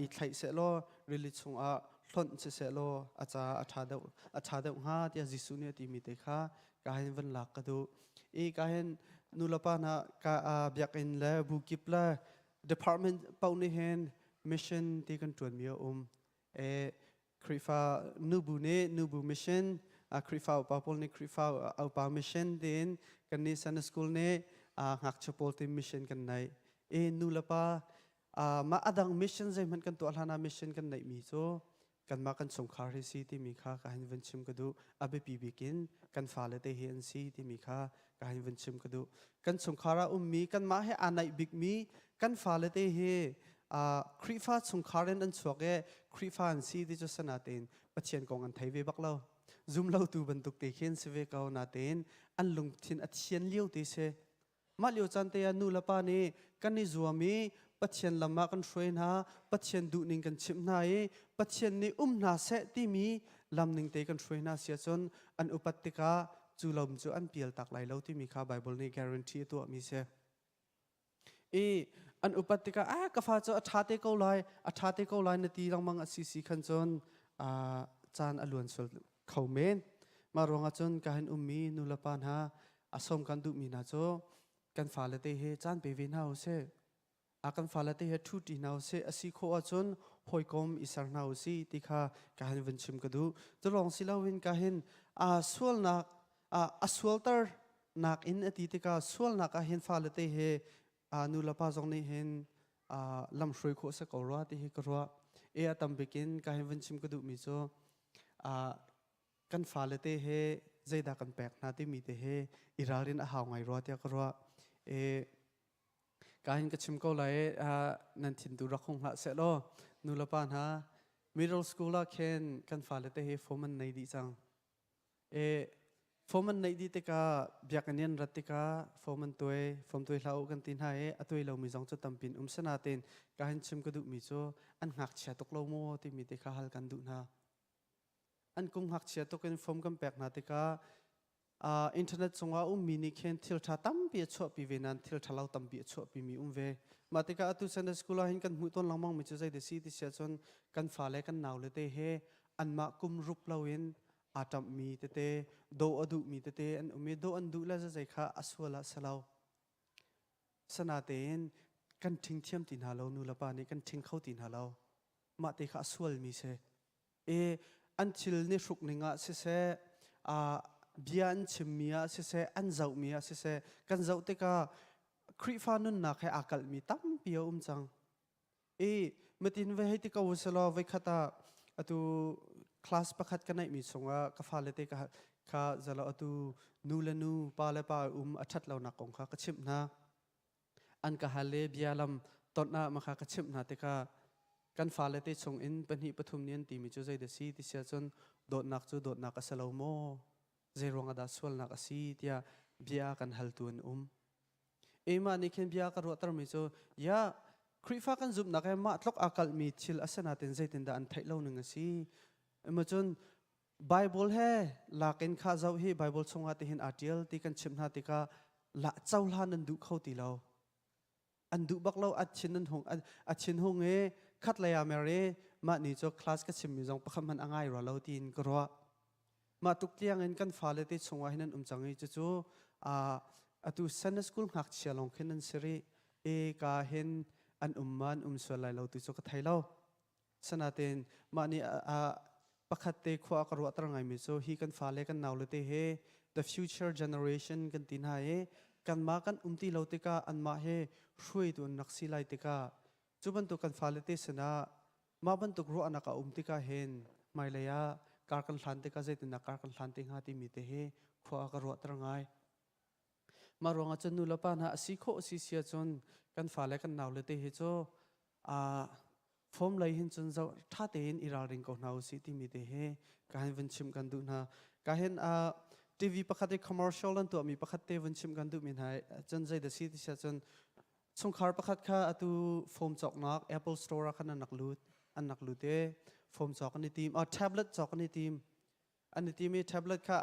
i thlaih sehlaw rili chungah hlonh si sehlaw a ca a ṭha deuh a ṭha deuh hnga tiah Jesuh nih a timi te kha ka hin van lak ka duh. I ka hin nulepa hna ka biakinn le bu kip le department paoh nih hin mission ti kan ṭuanmi a um. E, Khrihfa nubu nih nubu mission, Khrihfa upa pawl nih Khrihfa upa mission tiin kannih Sunday school nih ngakchia pawl ti mission kan nei. I nulepa mah a dang mission zeihmanh kan tuah hlan ah mission kan neihmi cu kanmah kan chungkhar hi si timi kha ka hin vun chim ka duh. A biapi bik in kan fale te hi an si timi kha ka hin vun chim ka duh. Kan chungkhar ah ummi kanmah he aa naih bikmi kan fale te hi Khrihfa chungkhar in an chuak i Khrihfa an si ti cu sanatein Pathian kong an thei ve bak lo. Zum lotu bantuk te khin si ve ko natein an lungthin a thian lio te si. Mah lio caan te ah nu le pa nih kan i zuam i Pathian lam ah kan hruai hna, Pathian duhning kan chimh hna i Pathian nih um hna seh timi lam ning te kan hruai hna si ahcun an upat tikah cu lam cu an pial tak lai lo timi kha Bible nih guarantee a tuahmi si. I an upat tikah ah ka fa cu a ṭha te ko lai, a ṭha te ko lai na ti lengmang a si si khan cun caan a luan sual kho men. Mah ruangah cun ka hin ummi nu le pa hna a sawm kan duhmi hna cu kan fale te he caan pe ve hna usih. A kan fale te he ṭhu ṭi hna usih. A si khawh ahcun hawikom i ser hna usih ti kha ka hin vun chim ka duh. Cu lawng si loin ka hin a sualnak a sualter nak in a ti tikah sualnak ah hin fale te he nu le pa zong nih hin lamhruai khawh si ko rua ti hi ka ruah. E a tam bik in ka hin vun chim ka duhmi cu kan fale te he zeidah kan pek hna timi te he i ralrin a hau ngai rua tiah ka ruah. E, ka hin ka chim ko lai nan thin tu rak hung hlah seh law nu le pa hna middle school ah khin kan fale te he form an nei dih cang. E, form an neih dih tikah biakinn in rat tikah form an tuai form tuai hlah u kan ti hna i a tuai lomi zong cu tampin um sanatein ka hin chim ka duhmi cu an ngakchia tuk lo maw timi te kha hal kan duh hna. An kum ngakchia tuk in form kan pek hna tikah internet cungah ummi nih khin thil ṭha tampi a chuahpi ve nain thil ṭha lo tampi a chuahpi mi um ve. Mah tikah atu Sunday school ah hin kan hmuh tawn lengmang mi cu zei ti si ti si ahcun kan fale kan naule te he anmah kum rup loin aa ṭamhmi tete dawh a duhmi tete an um i dawh an duh le zei kha a sual ah si lo. Sanatein kan ṭhing thiam ti hna lo nu le pa nih kan ṭhing kho ti hna lo. Mah te kha a sualmi si. I an thil nih hruk ning ah siseh. bia an chimmi ah siseh an zohmi ah siseh kan zoh tikah Khrihfa nunnak he aa kalhmi tampi a um cang. I matin ve hei ti ko usalaw voikhat ah atu class pakhat ka neihmi chungah ka fale te ka kha zalo atu nu le nu pa le pa um a ṭhat lonak kong kha ka chimh hna. An ka hal le bia lam ton ah makha ka chimh hna tikah kan fale te chung in pahnih pathum nih an timi cu zei dah si ti sia cun dawtnak cu dawtnak a si lo maw zei ruangah dah sualnak a si tiah bia kan haltu an um. Emah nih khin bia ka ruahtermi cu ya Khrihfa kan zumhnak he mah tluk aa kalhmi thil a si nain zeitindah an theih lo ning a si. Ema cun Bible he lakin kha zoh hi Bible chungah tihin aa ṭial ti kan chimh hna tikah la cohlan an duh kho ti lo. An duh bak lo a thin an hung a thin hung i khat lei ah mer i mah ni cu class ka chimmi zong pakhat hmanh a ngai rua lo tiin ka ruah. Mah tuk tiang in kan fale te chungah hin an um cang i cucu atu Sunday school ngakchia lawng khin an si rih. E ka hin an um ma an um sual lai lo ti cu ka thei lo. Sanatin mah nih pakhat te khua ka ruahter ngaimi cu hi kan fale kan naule te he the future generation kan ti hna i kanmah kan um ti lo tikah anmah he hruaitu an rak si lai tikah cu bantuk kan fale te sinah mah bantuk ruahnak a um tikah hin hmailei ah kar kan hlan tikah zeitindah kar kan hlan te hnga timi te hi khua ka ruahter ngai. Mah ruangah cun nu le pa hna a si khawh si si ahcun kan fale kan naule te hi cu form lei hin cun zoh ṭha tein i ralring ko hna usih timi te hi ka hin vun chim kan duh hna. Ka hin TV pakhat i commercial an tuahmi pakhat te vun chim kan duhmi hna cun zei dah si ti si ahcun chungkhar pakhat kha atu form cawknak Apple Store ah khan an rak lut an rak lut i form cawk an i tim tablet cawk an i tim an i timi tablet kha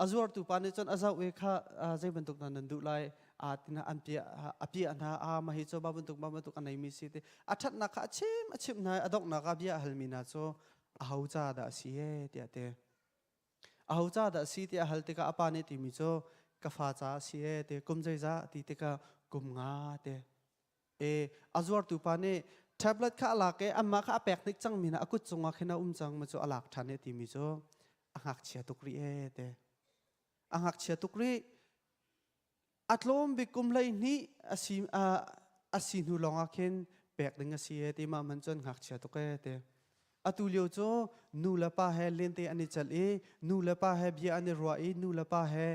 a zuartu pa nih cun a zoh i kha zei bantuk dah nan duh lai a tina an piah a piah hna a ma hi cu ba bantuk ba bantuk a neimi si ti a ṭhatnak kha a chim a chimh hna a donghnak ah bia a halmi hna cu a ho ca dah a si e tiah ti a ho ca dah a si tiah a hal tikah a pa nih timi cu ka fa ca a si e ti kum zeizah ti tikah kum nga te E a zuartu pa nih tablet kha a lak i anmah kha a pek hnik cangmi hna a kut cungah khin a um cang ma cu a lak ṭhan i timi cu a ngakchia tuk rih e te. A ngakchia tuk rih. A tlawm bik kum 12 a si a si hnu lawngah khin pek ding a si e ti mah man cun ngakchia tuk e te. Atu lio cu nu le pa he lente an i celh i nu le pa he bia an i ruah i nu le pa he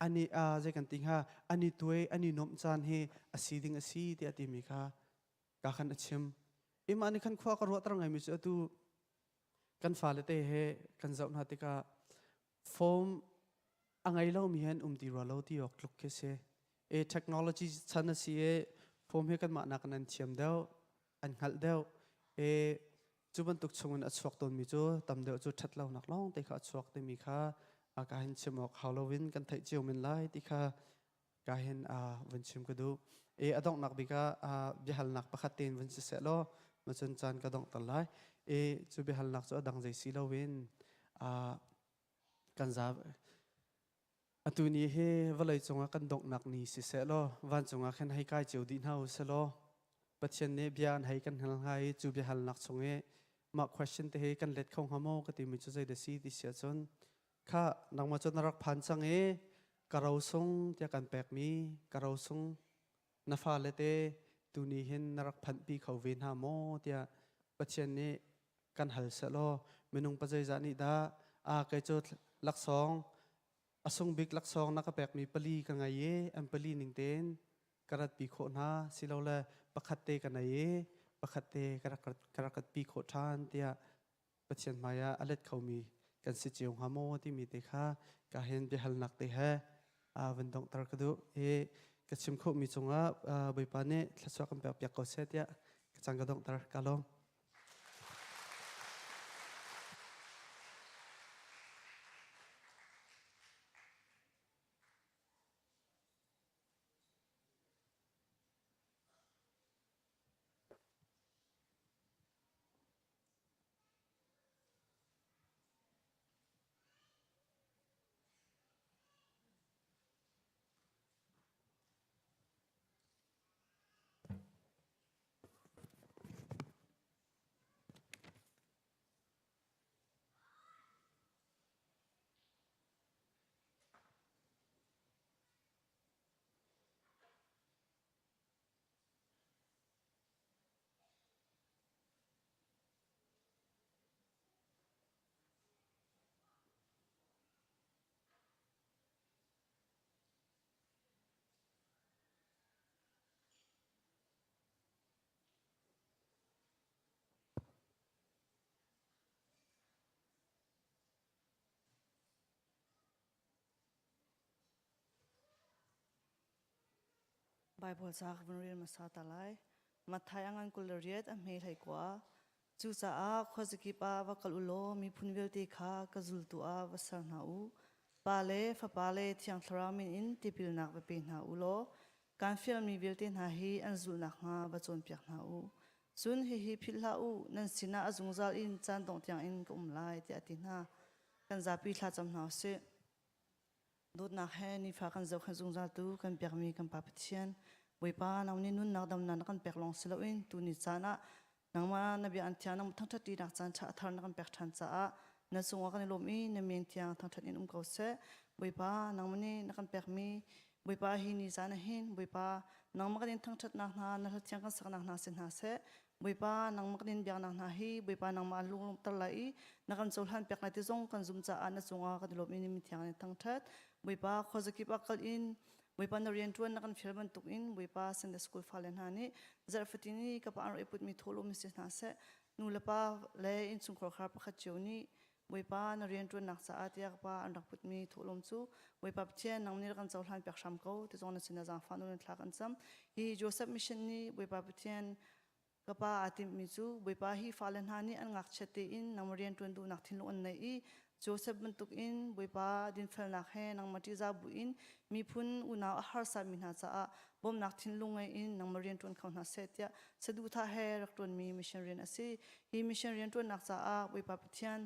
an i zei kan ti hnga an i tuai an i nuamh caan hi a si ding a si tiah timi kha ka khan a chim. Imah nih khan khua ka ruahter ngaimi cu atu kan fale te he kan zoh hna tikah phone a ngei lomi he an um ti rua lo ti awk tluk khi si. E technology chan a si i phone hi kanmah nakin an thiam deuh an hngalh deuh e cu bantuk chungin a chuak tawnmi cu tam deuh cu ṭhat lonak lawng te kha a chuak timi kha ka hin chim awk hau loin kan theih cio men lai ti kha ka hin vun chim ka duh e a donghnak bik ah biahalnak pakhat tein vun si seh law macun caan ka donghter lai e cu biahalnak cu a dang zei si loin kan za Atu ni hi vawlei cungah kan donghnak ni siseh law vancung ah khin hei kai cio dih hna u selaw Pathian nih bia an hei kan hal hnga i cu biahalnak chung i mah question te hi kan let kho hnga maw ka timi cu zei dah si ti si ahcun kha nangmah cu na rak phan cang i ka ro sung tiah kan pekmi ka ro sung na fale te tuni hin na rak phanhpi kho ve hna maw tiah Pathian nih kan hal sehlaw minung pa zeizah nih dah a kei cu laksawng a sung bik laksawng na ka pekmi pali ka ngei i an pali ning tein ka ratpi khawh hna silole pakhat te ka nei i pakhat te ka rak ka rak ratpi khawh ṭhan tiah Pathian hmaiah a let khomi kan si cio hnga maw timi te kha ka hin biahalnak te he van donghter ka duh i ka chim khawhmi cungah Bawipa nih thluachuah kan pek piak ko seh tiah ka cang ka donghter ka lawm. Baibal ca ka vun rel hmasa ta lai. Matthai a ngan 28 a hme hlei kua. Cucaah khuazakip ah va kal u law miphun vialte kha ka zultu ah va ser hna u. Pa le Fapa le Thiang Thlarau min in tipilnak va pe hna u law kaan fialmi vialte hna hi an zulh nakhnga va cawnpiak hna u. Cun hihi philh hlah u, nan sinah a zungzal in caan dongh tiangin ka um lai, tiah a ti hna. Kan zapi thlacam hna u sih. Dawtnak he nifa kan zohkhenh zungzaltu kan pekmi kan Pa Pathian, Bawipa nang nih nunnak damnak na kan pek lawng si loin tuni caan ah nangmah na bia an thiang nang thangṭhat ṭinak caan ṭha a thar na kan pek ṭhan caah na cungah kan i lawm i na men tiang thangṭhat in um ko seh. Bawipa nangmah nih na kan pekmi Bawipa hi ni caan ah hin Bawipa nangmah kan in thangṭhatnak hna na hla thiang kan saknak hna si hna seh. Bawipa nangmah kan in biaknak hna hi Bawipa nangmah an lunglawmhter lai i na kan cohlan pek lai ti zong kan zum caah na cungah kan i lawm i na mithiang in thangṭhat. Bawipa khuazakip ah kal in Bawipa na rianṭuan na kan fial bantukin Bawipa Sunday School fale hna nih zarh fatin i ka pa an rak i putmi thawhlawm si hna seh. Nu le pa le innchungkhar khar pakhat cio nih Bawipa na rianṭuannak caah tiah ka pa an rak putmi thawhlawm cu Bawipa Pathian nang nih rak kan cohlan piak hram ko ti zong na sinah zaangfah nawl in thla kan cam. Hi Joseph mission nih Bawipa Pathian ka pa aa timhmi cu Bawipa hi fale hna nih an ngakchiat tein nangmah rianṭuan duhnak thinlung an nei i Joseph bantukin Bawipa dinfelnak he nangmah ṭihzah buin miphun unau a harsami hna caah bawmhnak thinlung ngei in nangmah rianṭuan kho hna seh tiah saduhthah he rak ṭuanmi mission rian a si. Hi mission rianṭuannak caah Bawipa Pathian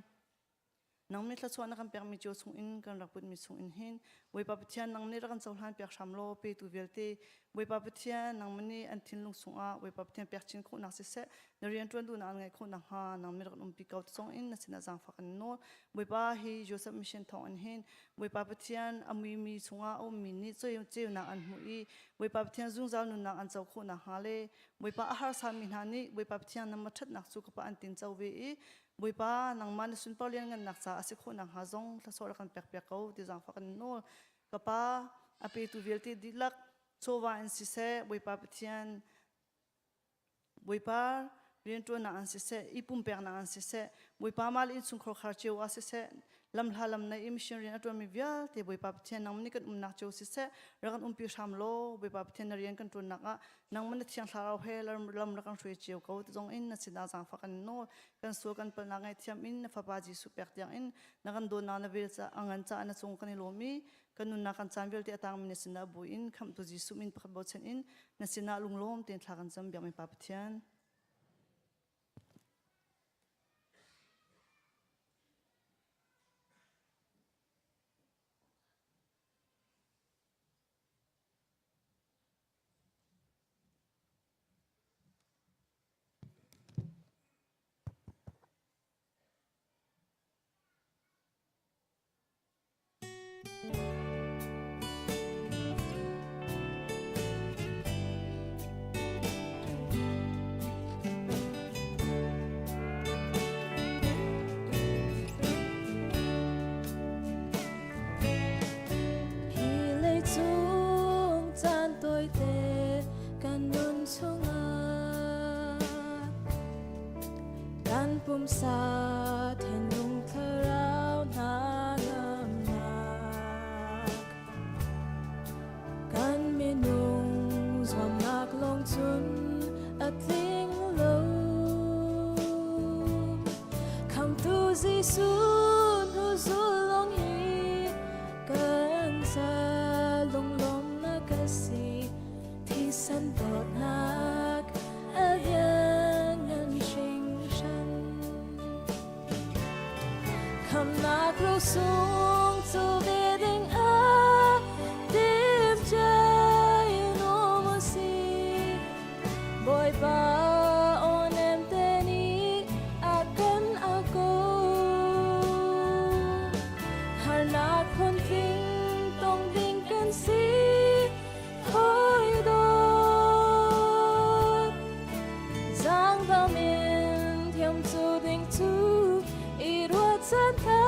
nang nih thluachuah na kan pekmi cio chungin kan rak putmi chungin hin Bawipa Pathian nang nih rak kan cohlan piak hram law petu vialte Bawipa Pathian nangmah nih an thinlung chungah Bawipa Pathian pek chin khawhnak siseh na rianṭuan duhnak an ngeih khawh nakhnga nang nih rak kan umpi ko ti zong in na sinah zaangfah kan nawl. Bawipa hi Joseph mission thawngin hin Bawipa Pathian a muimi chungah a ummi nih ceunak an hmuh i Bawipa Pathian zungzal nunnak an co khawh nakhnga le Bawipa a harsami hna nih Bawipa Pathian nangmah ṭhatnak cu ka pa an tinco ve i Bawipa nangmah na sunpar lianngannak caah a si khawh nakhnga zong thluachuah rak kan pekpiak ko ti zaangfah kan nawl. Ka pa a petu vialte dihlak chawva in siseh Bawipa Pathian Bawipa rianṭuannak an siseh i pumpeknak an siseh Bawipa mah le innchungkhar khar cio ah siseh lamhla lam nei i mission rian a ṭuanmi vialte Bawipa Pathian nangmah nih kan umnak cio siseh rak kan umpi hram law Bawipa Pathian na rian kan ṭuannak ah nangmah na thiang thlarau he lam rak kan hruai cio ko ti zong in na sinah zaangfah kan nawl kan sual kan palhnak ngaihthiam in na fapa Jesuh pek tiang in na kan dawtnak na vel ca a ngan caah na cung kan i lawm i kan nunnak kan caan vialte a tangmi na sinah bu in khamhtu Jesuh min pakhat bochan in na sinah lunglawm tein thla kan cam biakmi Pa Pathian. Hi leicung caan tawite kan nun chungah kan pumsa thinlung thlarau hna ngamnak kan minung zuamnak lawng cun a tling lo Khamtu Jesuh hnu zul lawng hi kan ca lunglawmnak a si thisen dawtnak a lianngan hringhran Khamnak rosung cu ve ding ah timhcia in um u sih Bawipa aw nemte nih a kan ako. Harnak phuntling tong ding kan si hawi dawt. Zaangdam in thiam cu ding cu i ruahchan hna.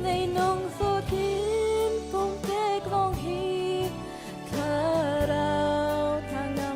Leinung hlawtin pumpek lawng hi Thlarau thangam.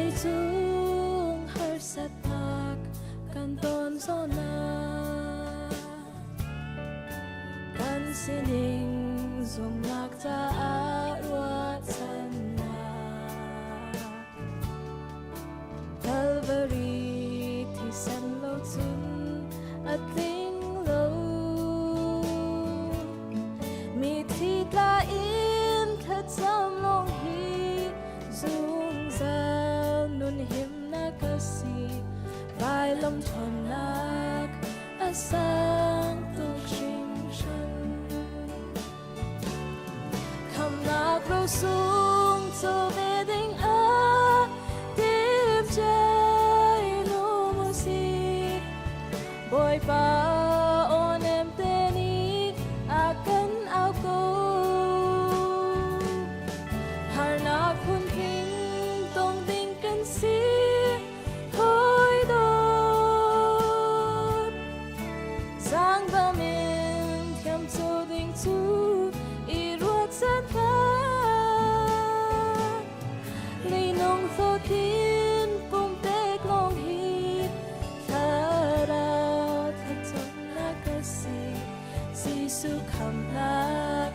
Vawleicung harsatnak kan ton zawnah kan sining zumhnak caah ruahchannak Calvary thisen lo cun a tling lo. Mithi tla in thlacam lawng hi zungzal nun himnak a si. Vailam ṭhawnnak a sang tuk hringhran. Khamnak rosung cu ve ding ah timhcia in um u sih. Bawipa aw nem te nih a kan au ko. Harnak phuntling tong ding kan si. Hawi dawt Zaangdam in thiam cu ding cu i ruahchan hlah. Leilung thawtin pumpek lawng hi thlarau thlacamnak a si. Jesuh khamhnak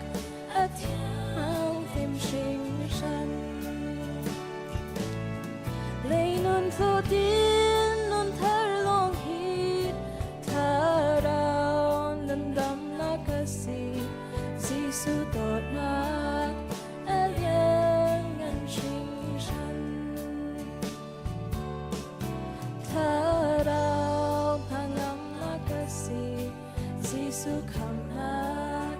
a thianghlim hringhran. Leinun thawtin nun thar lawng hi thlarau nundamnak a si. Jesuh dawtnak a lianngan hringhran. Thlarau hnangamnak a si. Jesuh khamhnak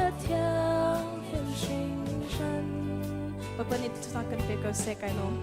a thianghlim hringhran. Bawipa nih thluachuah kan pe ko seh kai lawm.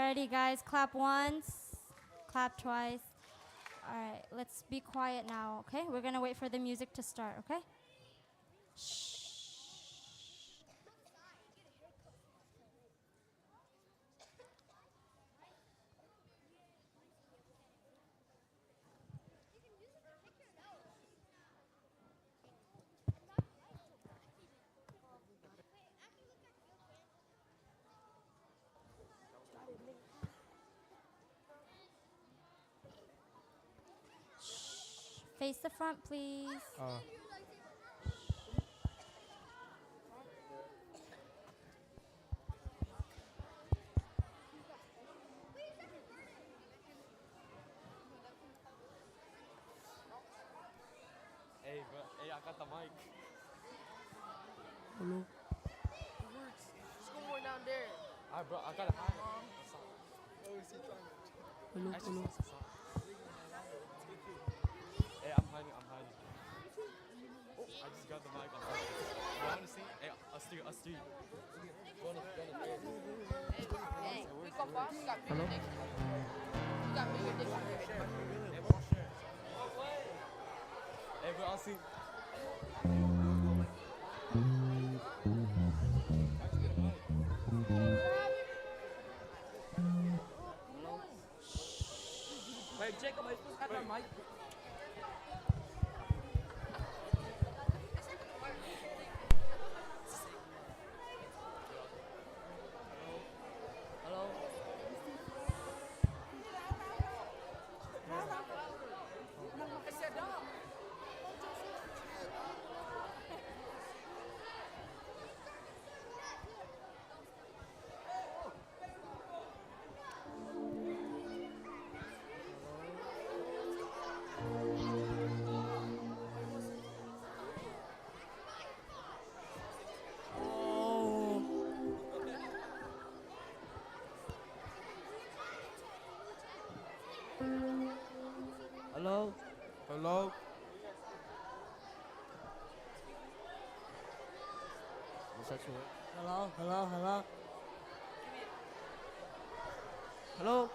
Alrighty, guys, clap once, clap twice. All right, let's be quiet now, okay? We're gonna wait for the music to start, okay? Shh. Face the front, please. Hey, bro. Hey, I got the mic. Hello. It works. Just go more down there. All right, bro. I gotta hide. Hello, hello. Hey, I'm hiding. I'm hiding. Oh, I just got the mic. I'm hiding. You want to see? Hey, us three. Us three. Go on the, go on the Hey, we got we got bigger Hello? dicks. We got bigger dicks. Hey, bro, share. Hey, bro, I'll see. Wait, Jacob, are you supposed to have my mic? Hello. I said no. Hello. Hello. Hello. Hello. Hello. Hello. Hello.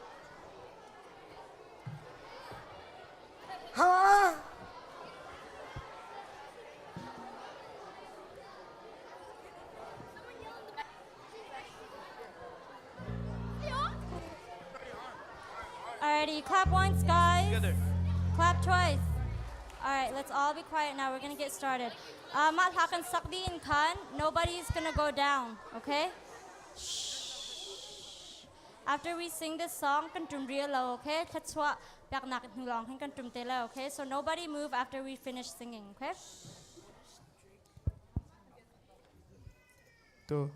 Alrighty, clap once, guys. Together. Clap twice. All right, let's all be quiet now. We're gonna get started. Mah hla kan sak dih in khan. Nobody's gonna go down, okay? Shh. After we sing this song, kan ṭum rih lo, okay? Thluachuah peknak hnu lawng khan kan ṭum te lo, okay? So nobody move after we finish singing, okay? Tu.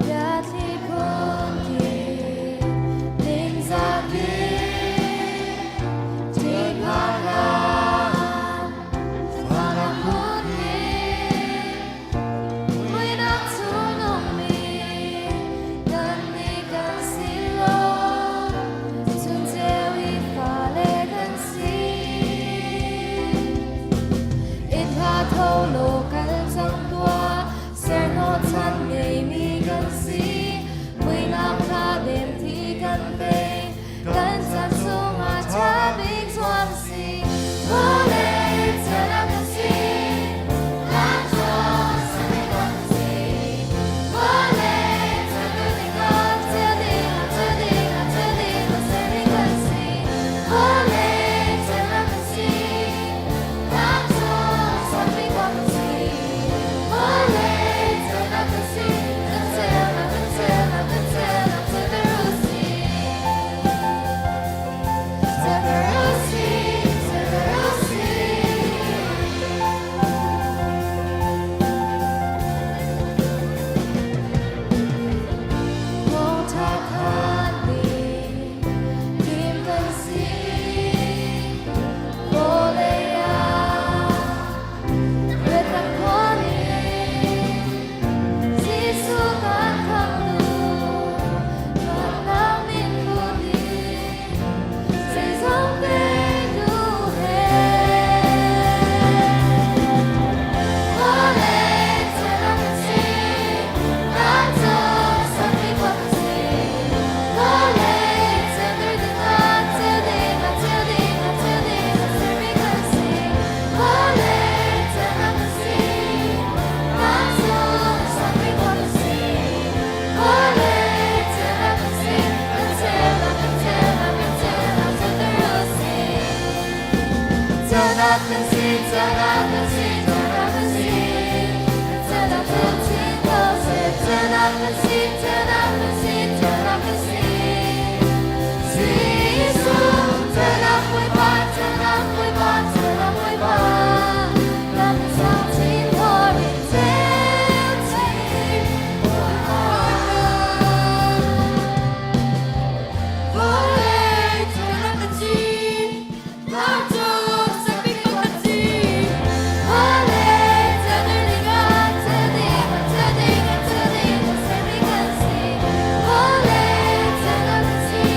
Biathli phunki ningzak in ṭihphannak fahnak phunki muihnak chungnungmi kannih kan si lo chun ceu i fale kan si. It hlah tho law kal cang tuah ser hnawhchan ngeimi kan si muihnak kha dem thi kan pei kan chan chungah ṭha bik zuam si vawlei ceunak kan si lamzawh sami kan si vawlei ceunak kan ceu ding ah ceu ding ah ceu ding ah sami kan si vawlei ceunak kan si lamzawh sami kan si. Ceunak kan si, ceunak kan si, ceunak kan si. Ceunak ceu chin ko seh. Ceunak kan si, ceunak kan si, ceunak kan si. Jesuh, ceunak Bawipa, ceunak Bawipa, ceunak Bawipa. Lam sang chin horin ceu chin Bawipa. Vawlei ceunak kan si, vancung sakmi khua kan si. Vawlei ceuter dingah, ceu dingah, ceu dingah, ceu dingah sermi kan si. Vawlei ceunak kan si,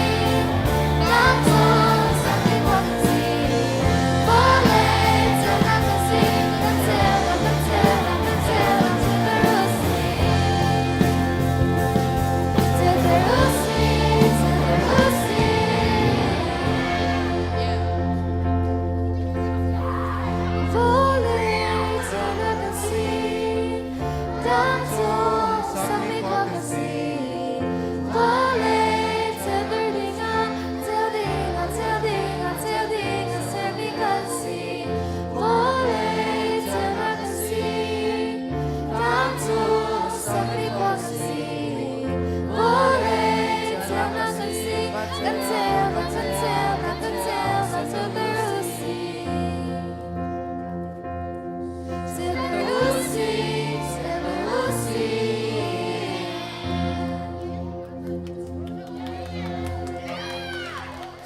tlangcung sakmi khua kan si. Vawlei ceunak kan si, kan ceunak, kan ceunak, kan ceunak, ceuter u sih. Ceuter u sih, ceuter u sih. Vawlei ceunak kan si, tlangcung sakmi khua kan si. Vawlei ceuter dingah, ceu dingah, ceu dingah, ceu dingah sermi kan si. Vawlei ceunak kan si, tlangcung sakmi khua kan si. Vawlei ceunak kan si, kan ceunak, kan ceunak, kan ceunak, ceuter u sih. Ceuter u sih, ceuter u sih.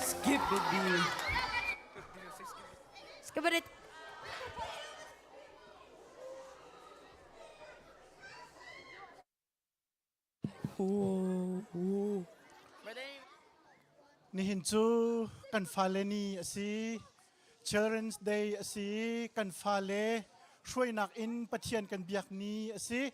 Skip it, B. Skip it. Nihin cu kan fale ni a si. Children's Day a si. Kan fale hruainak in Pathian kan biak ni a si.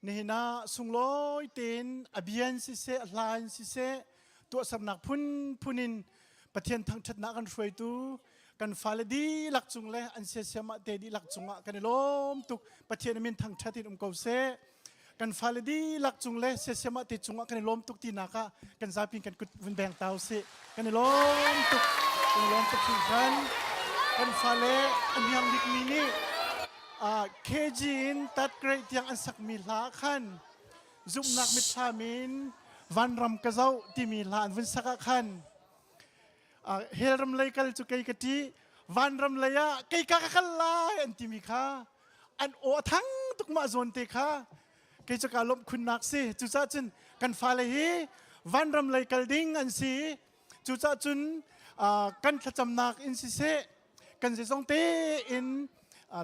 Nihin ah sunglawi tein a bian siseh, a hla in siseh, tuahsernak phunphun in Pathian thangṭhatnak kan hruaitu kan fale dihlak cung le an siasiamah te dihlak cungah kan i lawm tuk. Pathian min thangṭhat in um ko seh. Kan fale dihlak cung le siasiamah te cungah kan i lawm tuk tinak ah kan zapi kan kut vun beng ta usih. Kan i lawm tuk. Kan i lawm tuk hringhran. Kan fale a hniang bikmi nih KG in third grade tiang an sakmi hla khan zumhnak mitthlam in vanram ka zoh timi hla an vun sak ah khan helram lei kal cu kei ka ṭih vanram lei ah kei ka ka kal lai an timi kha an aw a thang tuk mah zawn te kha kei cu kaa lawmh khunnak si. Cucaah cun kan fale hi vanram lei kal ding an si. Cucaah cun kan thlacamnak in siseh, kan zeizong tein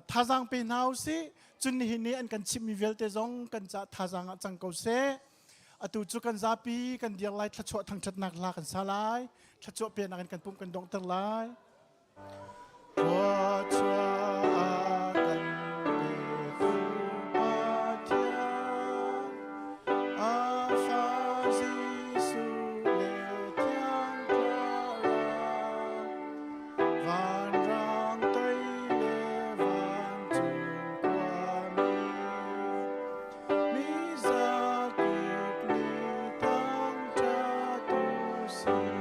thazaang pe hna usih. Cun nihin ni an kan chimhmi vialte zong kan ca thazaang ah cang ko seh. Atu cu kan zapi kan dir lai, thluachuah thangṭhatnak hla kan sa lai, thluachuah penak in kan pumh kan donghter lai. Thluachuah a kan petu Pathian, a Fa Jesuh le Thiang Thlarau, vanrang toi le vancung khuami, mi zakip nih thangṭhat u sih.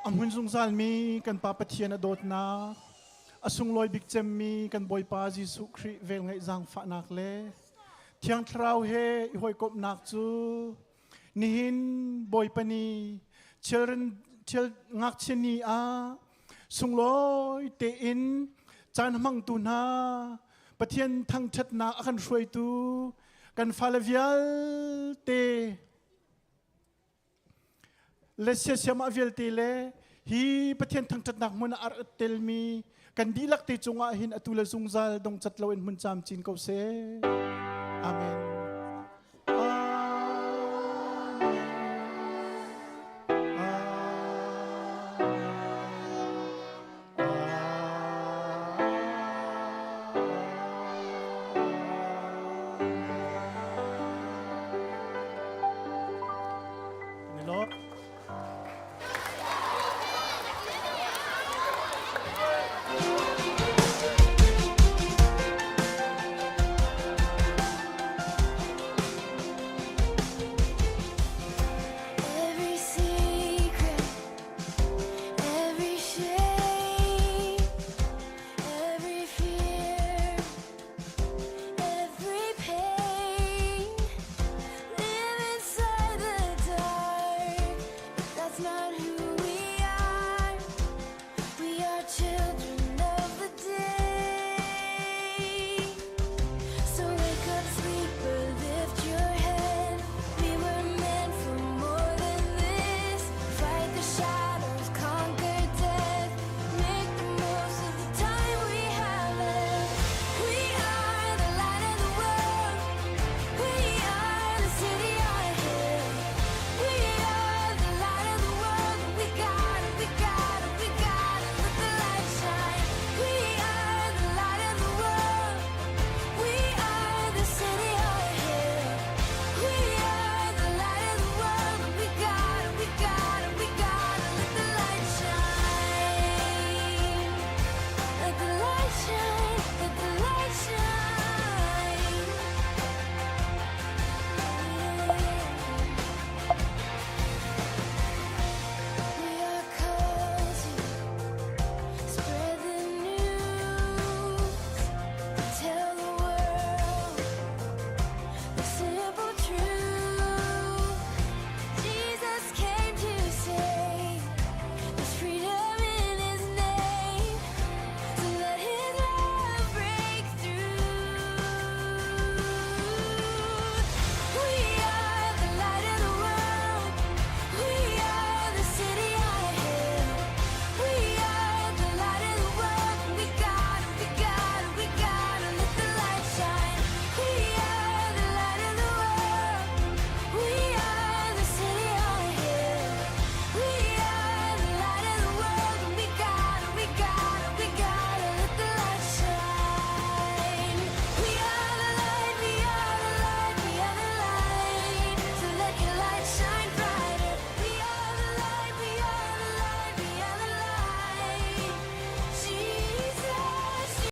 A hmun zungzalmi kan Pa Pathian a dawtnak, a sunglawi bik cemmi kan Bawipa Jesuh Khrih velngeih zaangfahnak le Thiang Thlarau he i hawikomhnak cu nihin Bawipa ni children ngakchia ni ah sunglawi tein caan hmangtu hna, Pathian thangṭhatnak a kan hruaitu kan fale vialte le siasiam ah vialte le hi Pathian thangṭhatnak hmun ah a rak telmi kan dihlak te cungah hin atu le zungzal dongcat loin hmun camcin ko seh. Amen. Amen.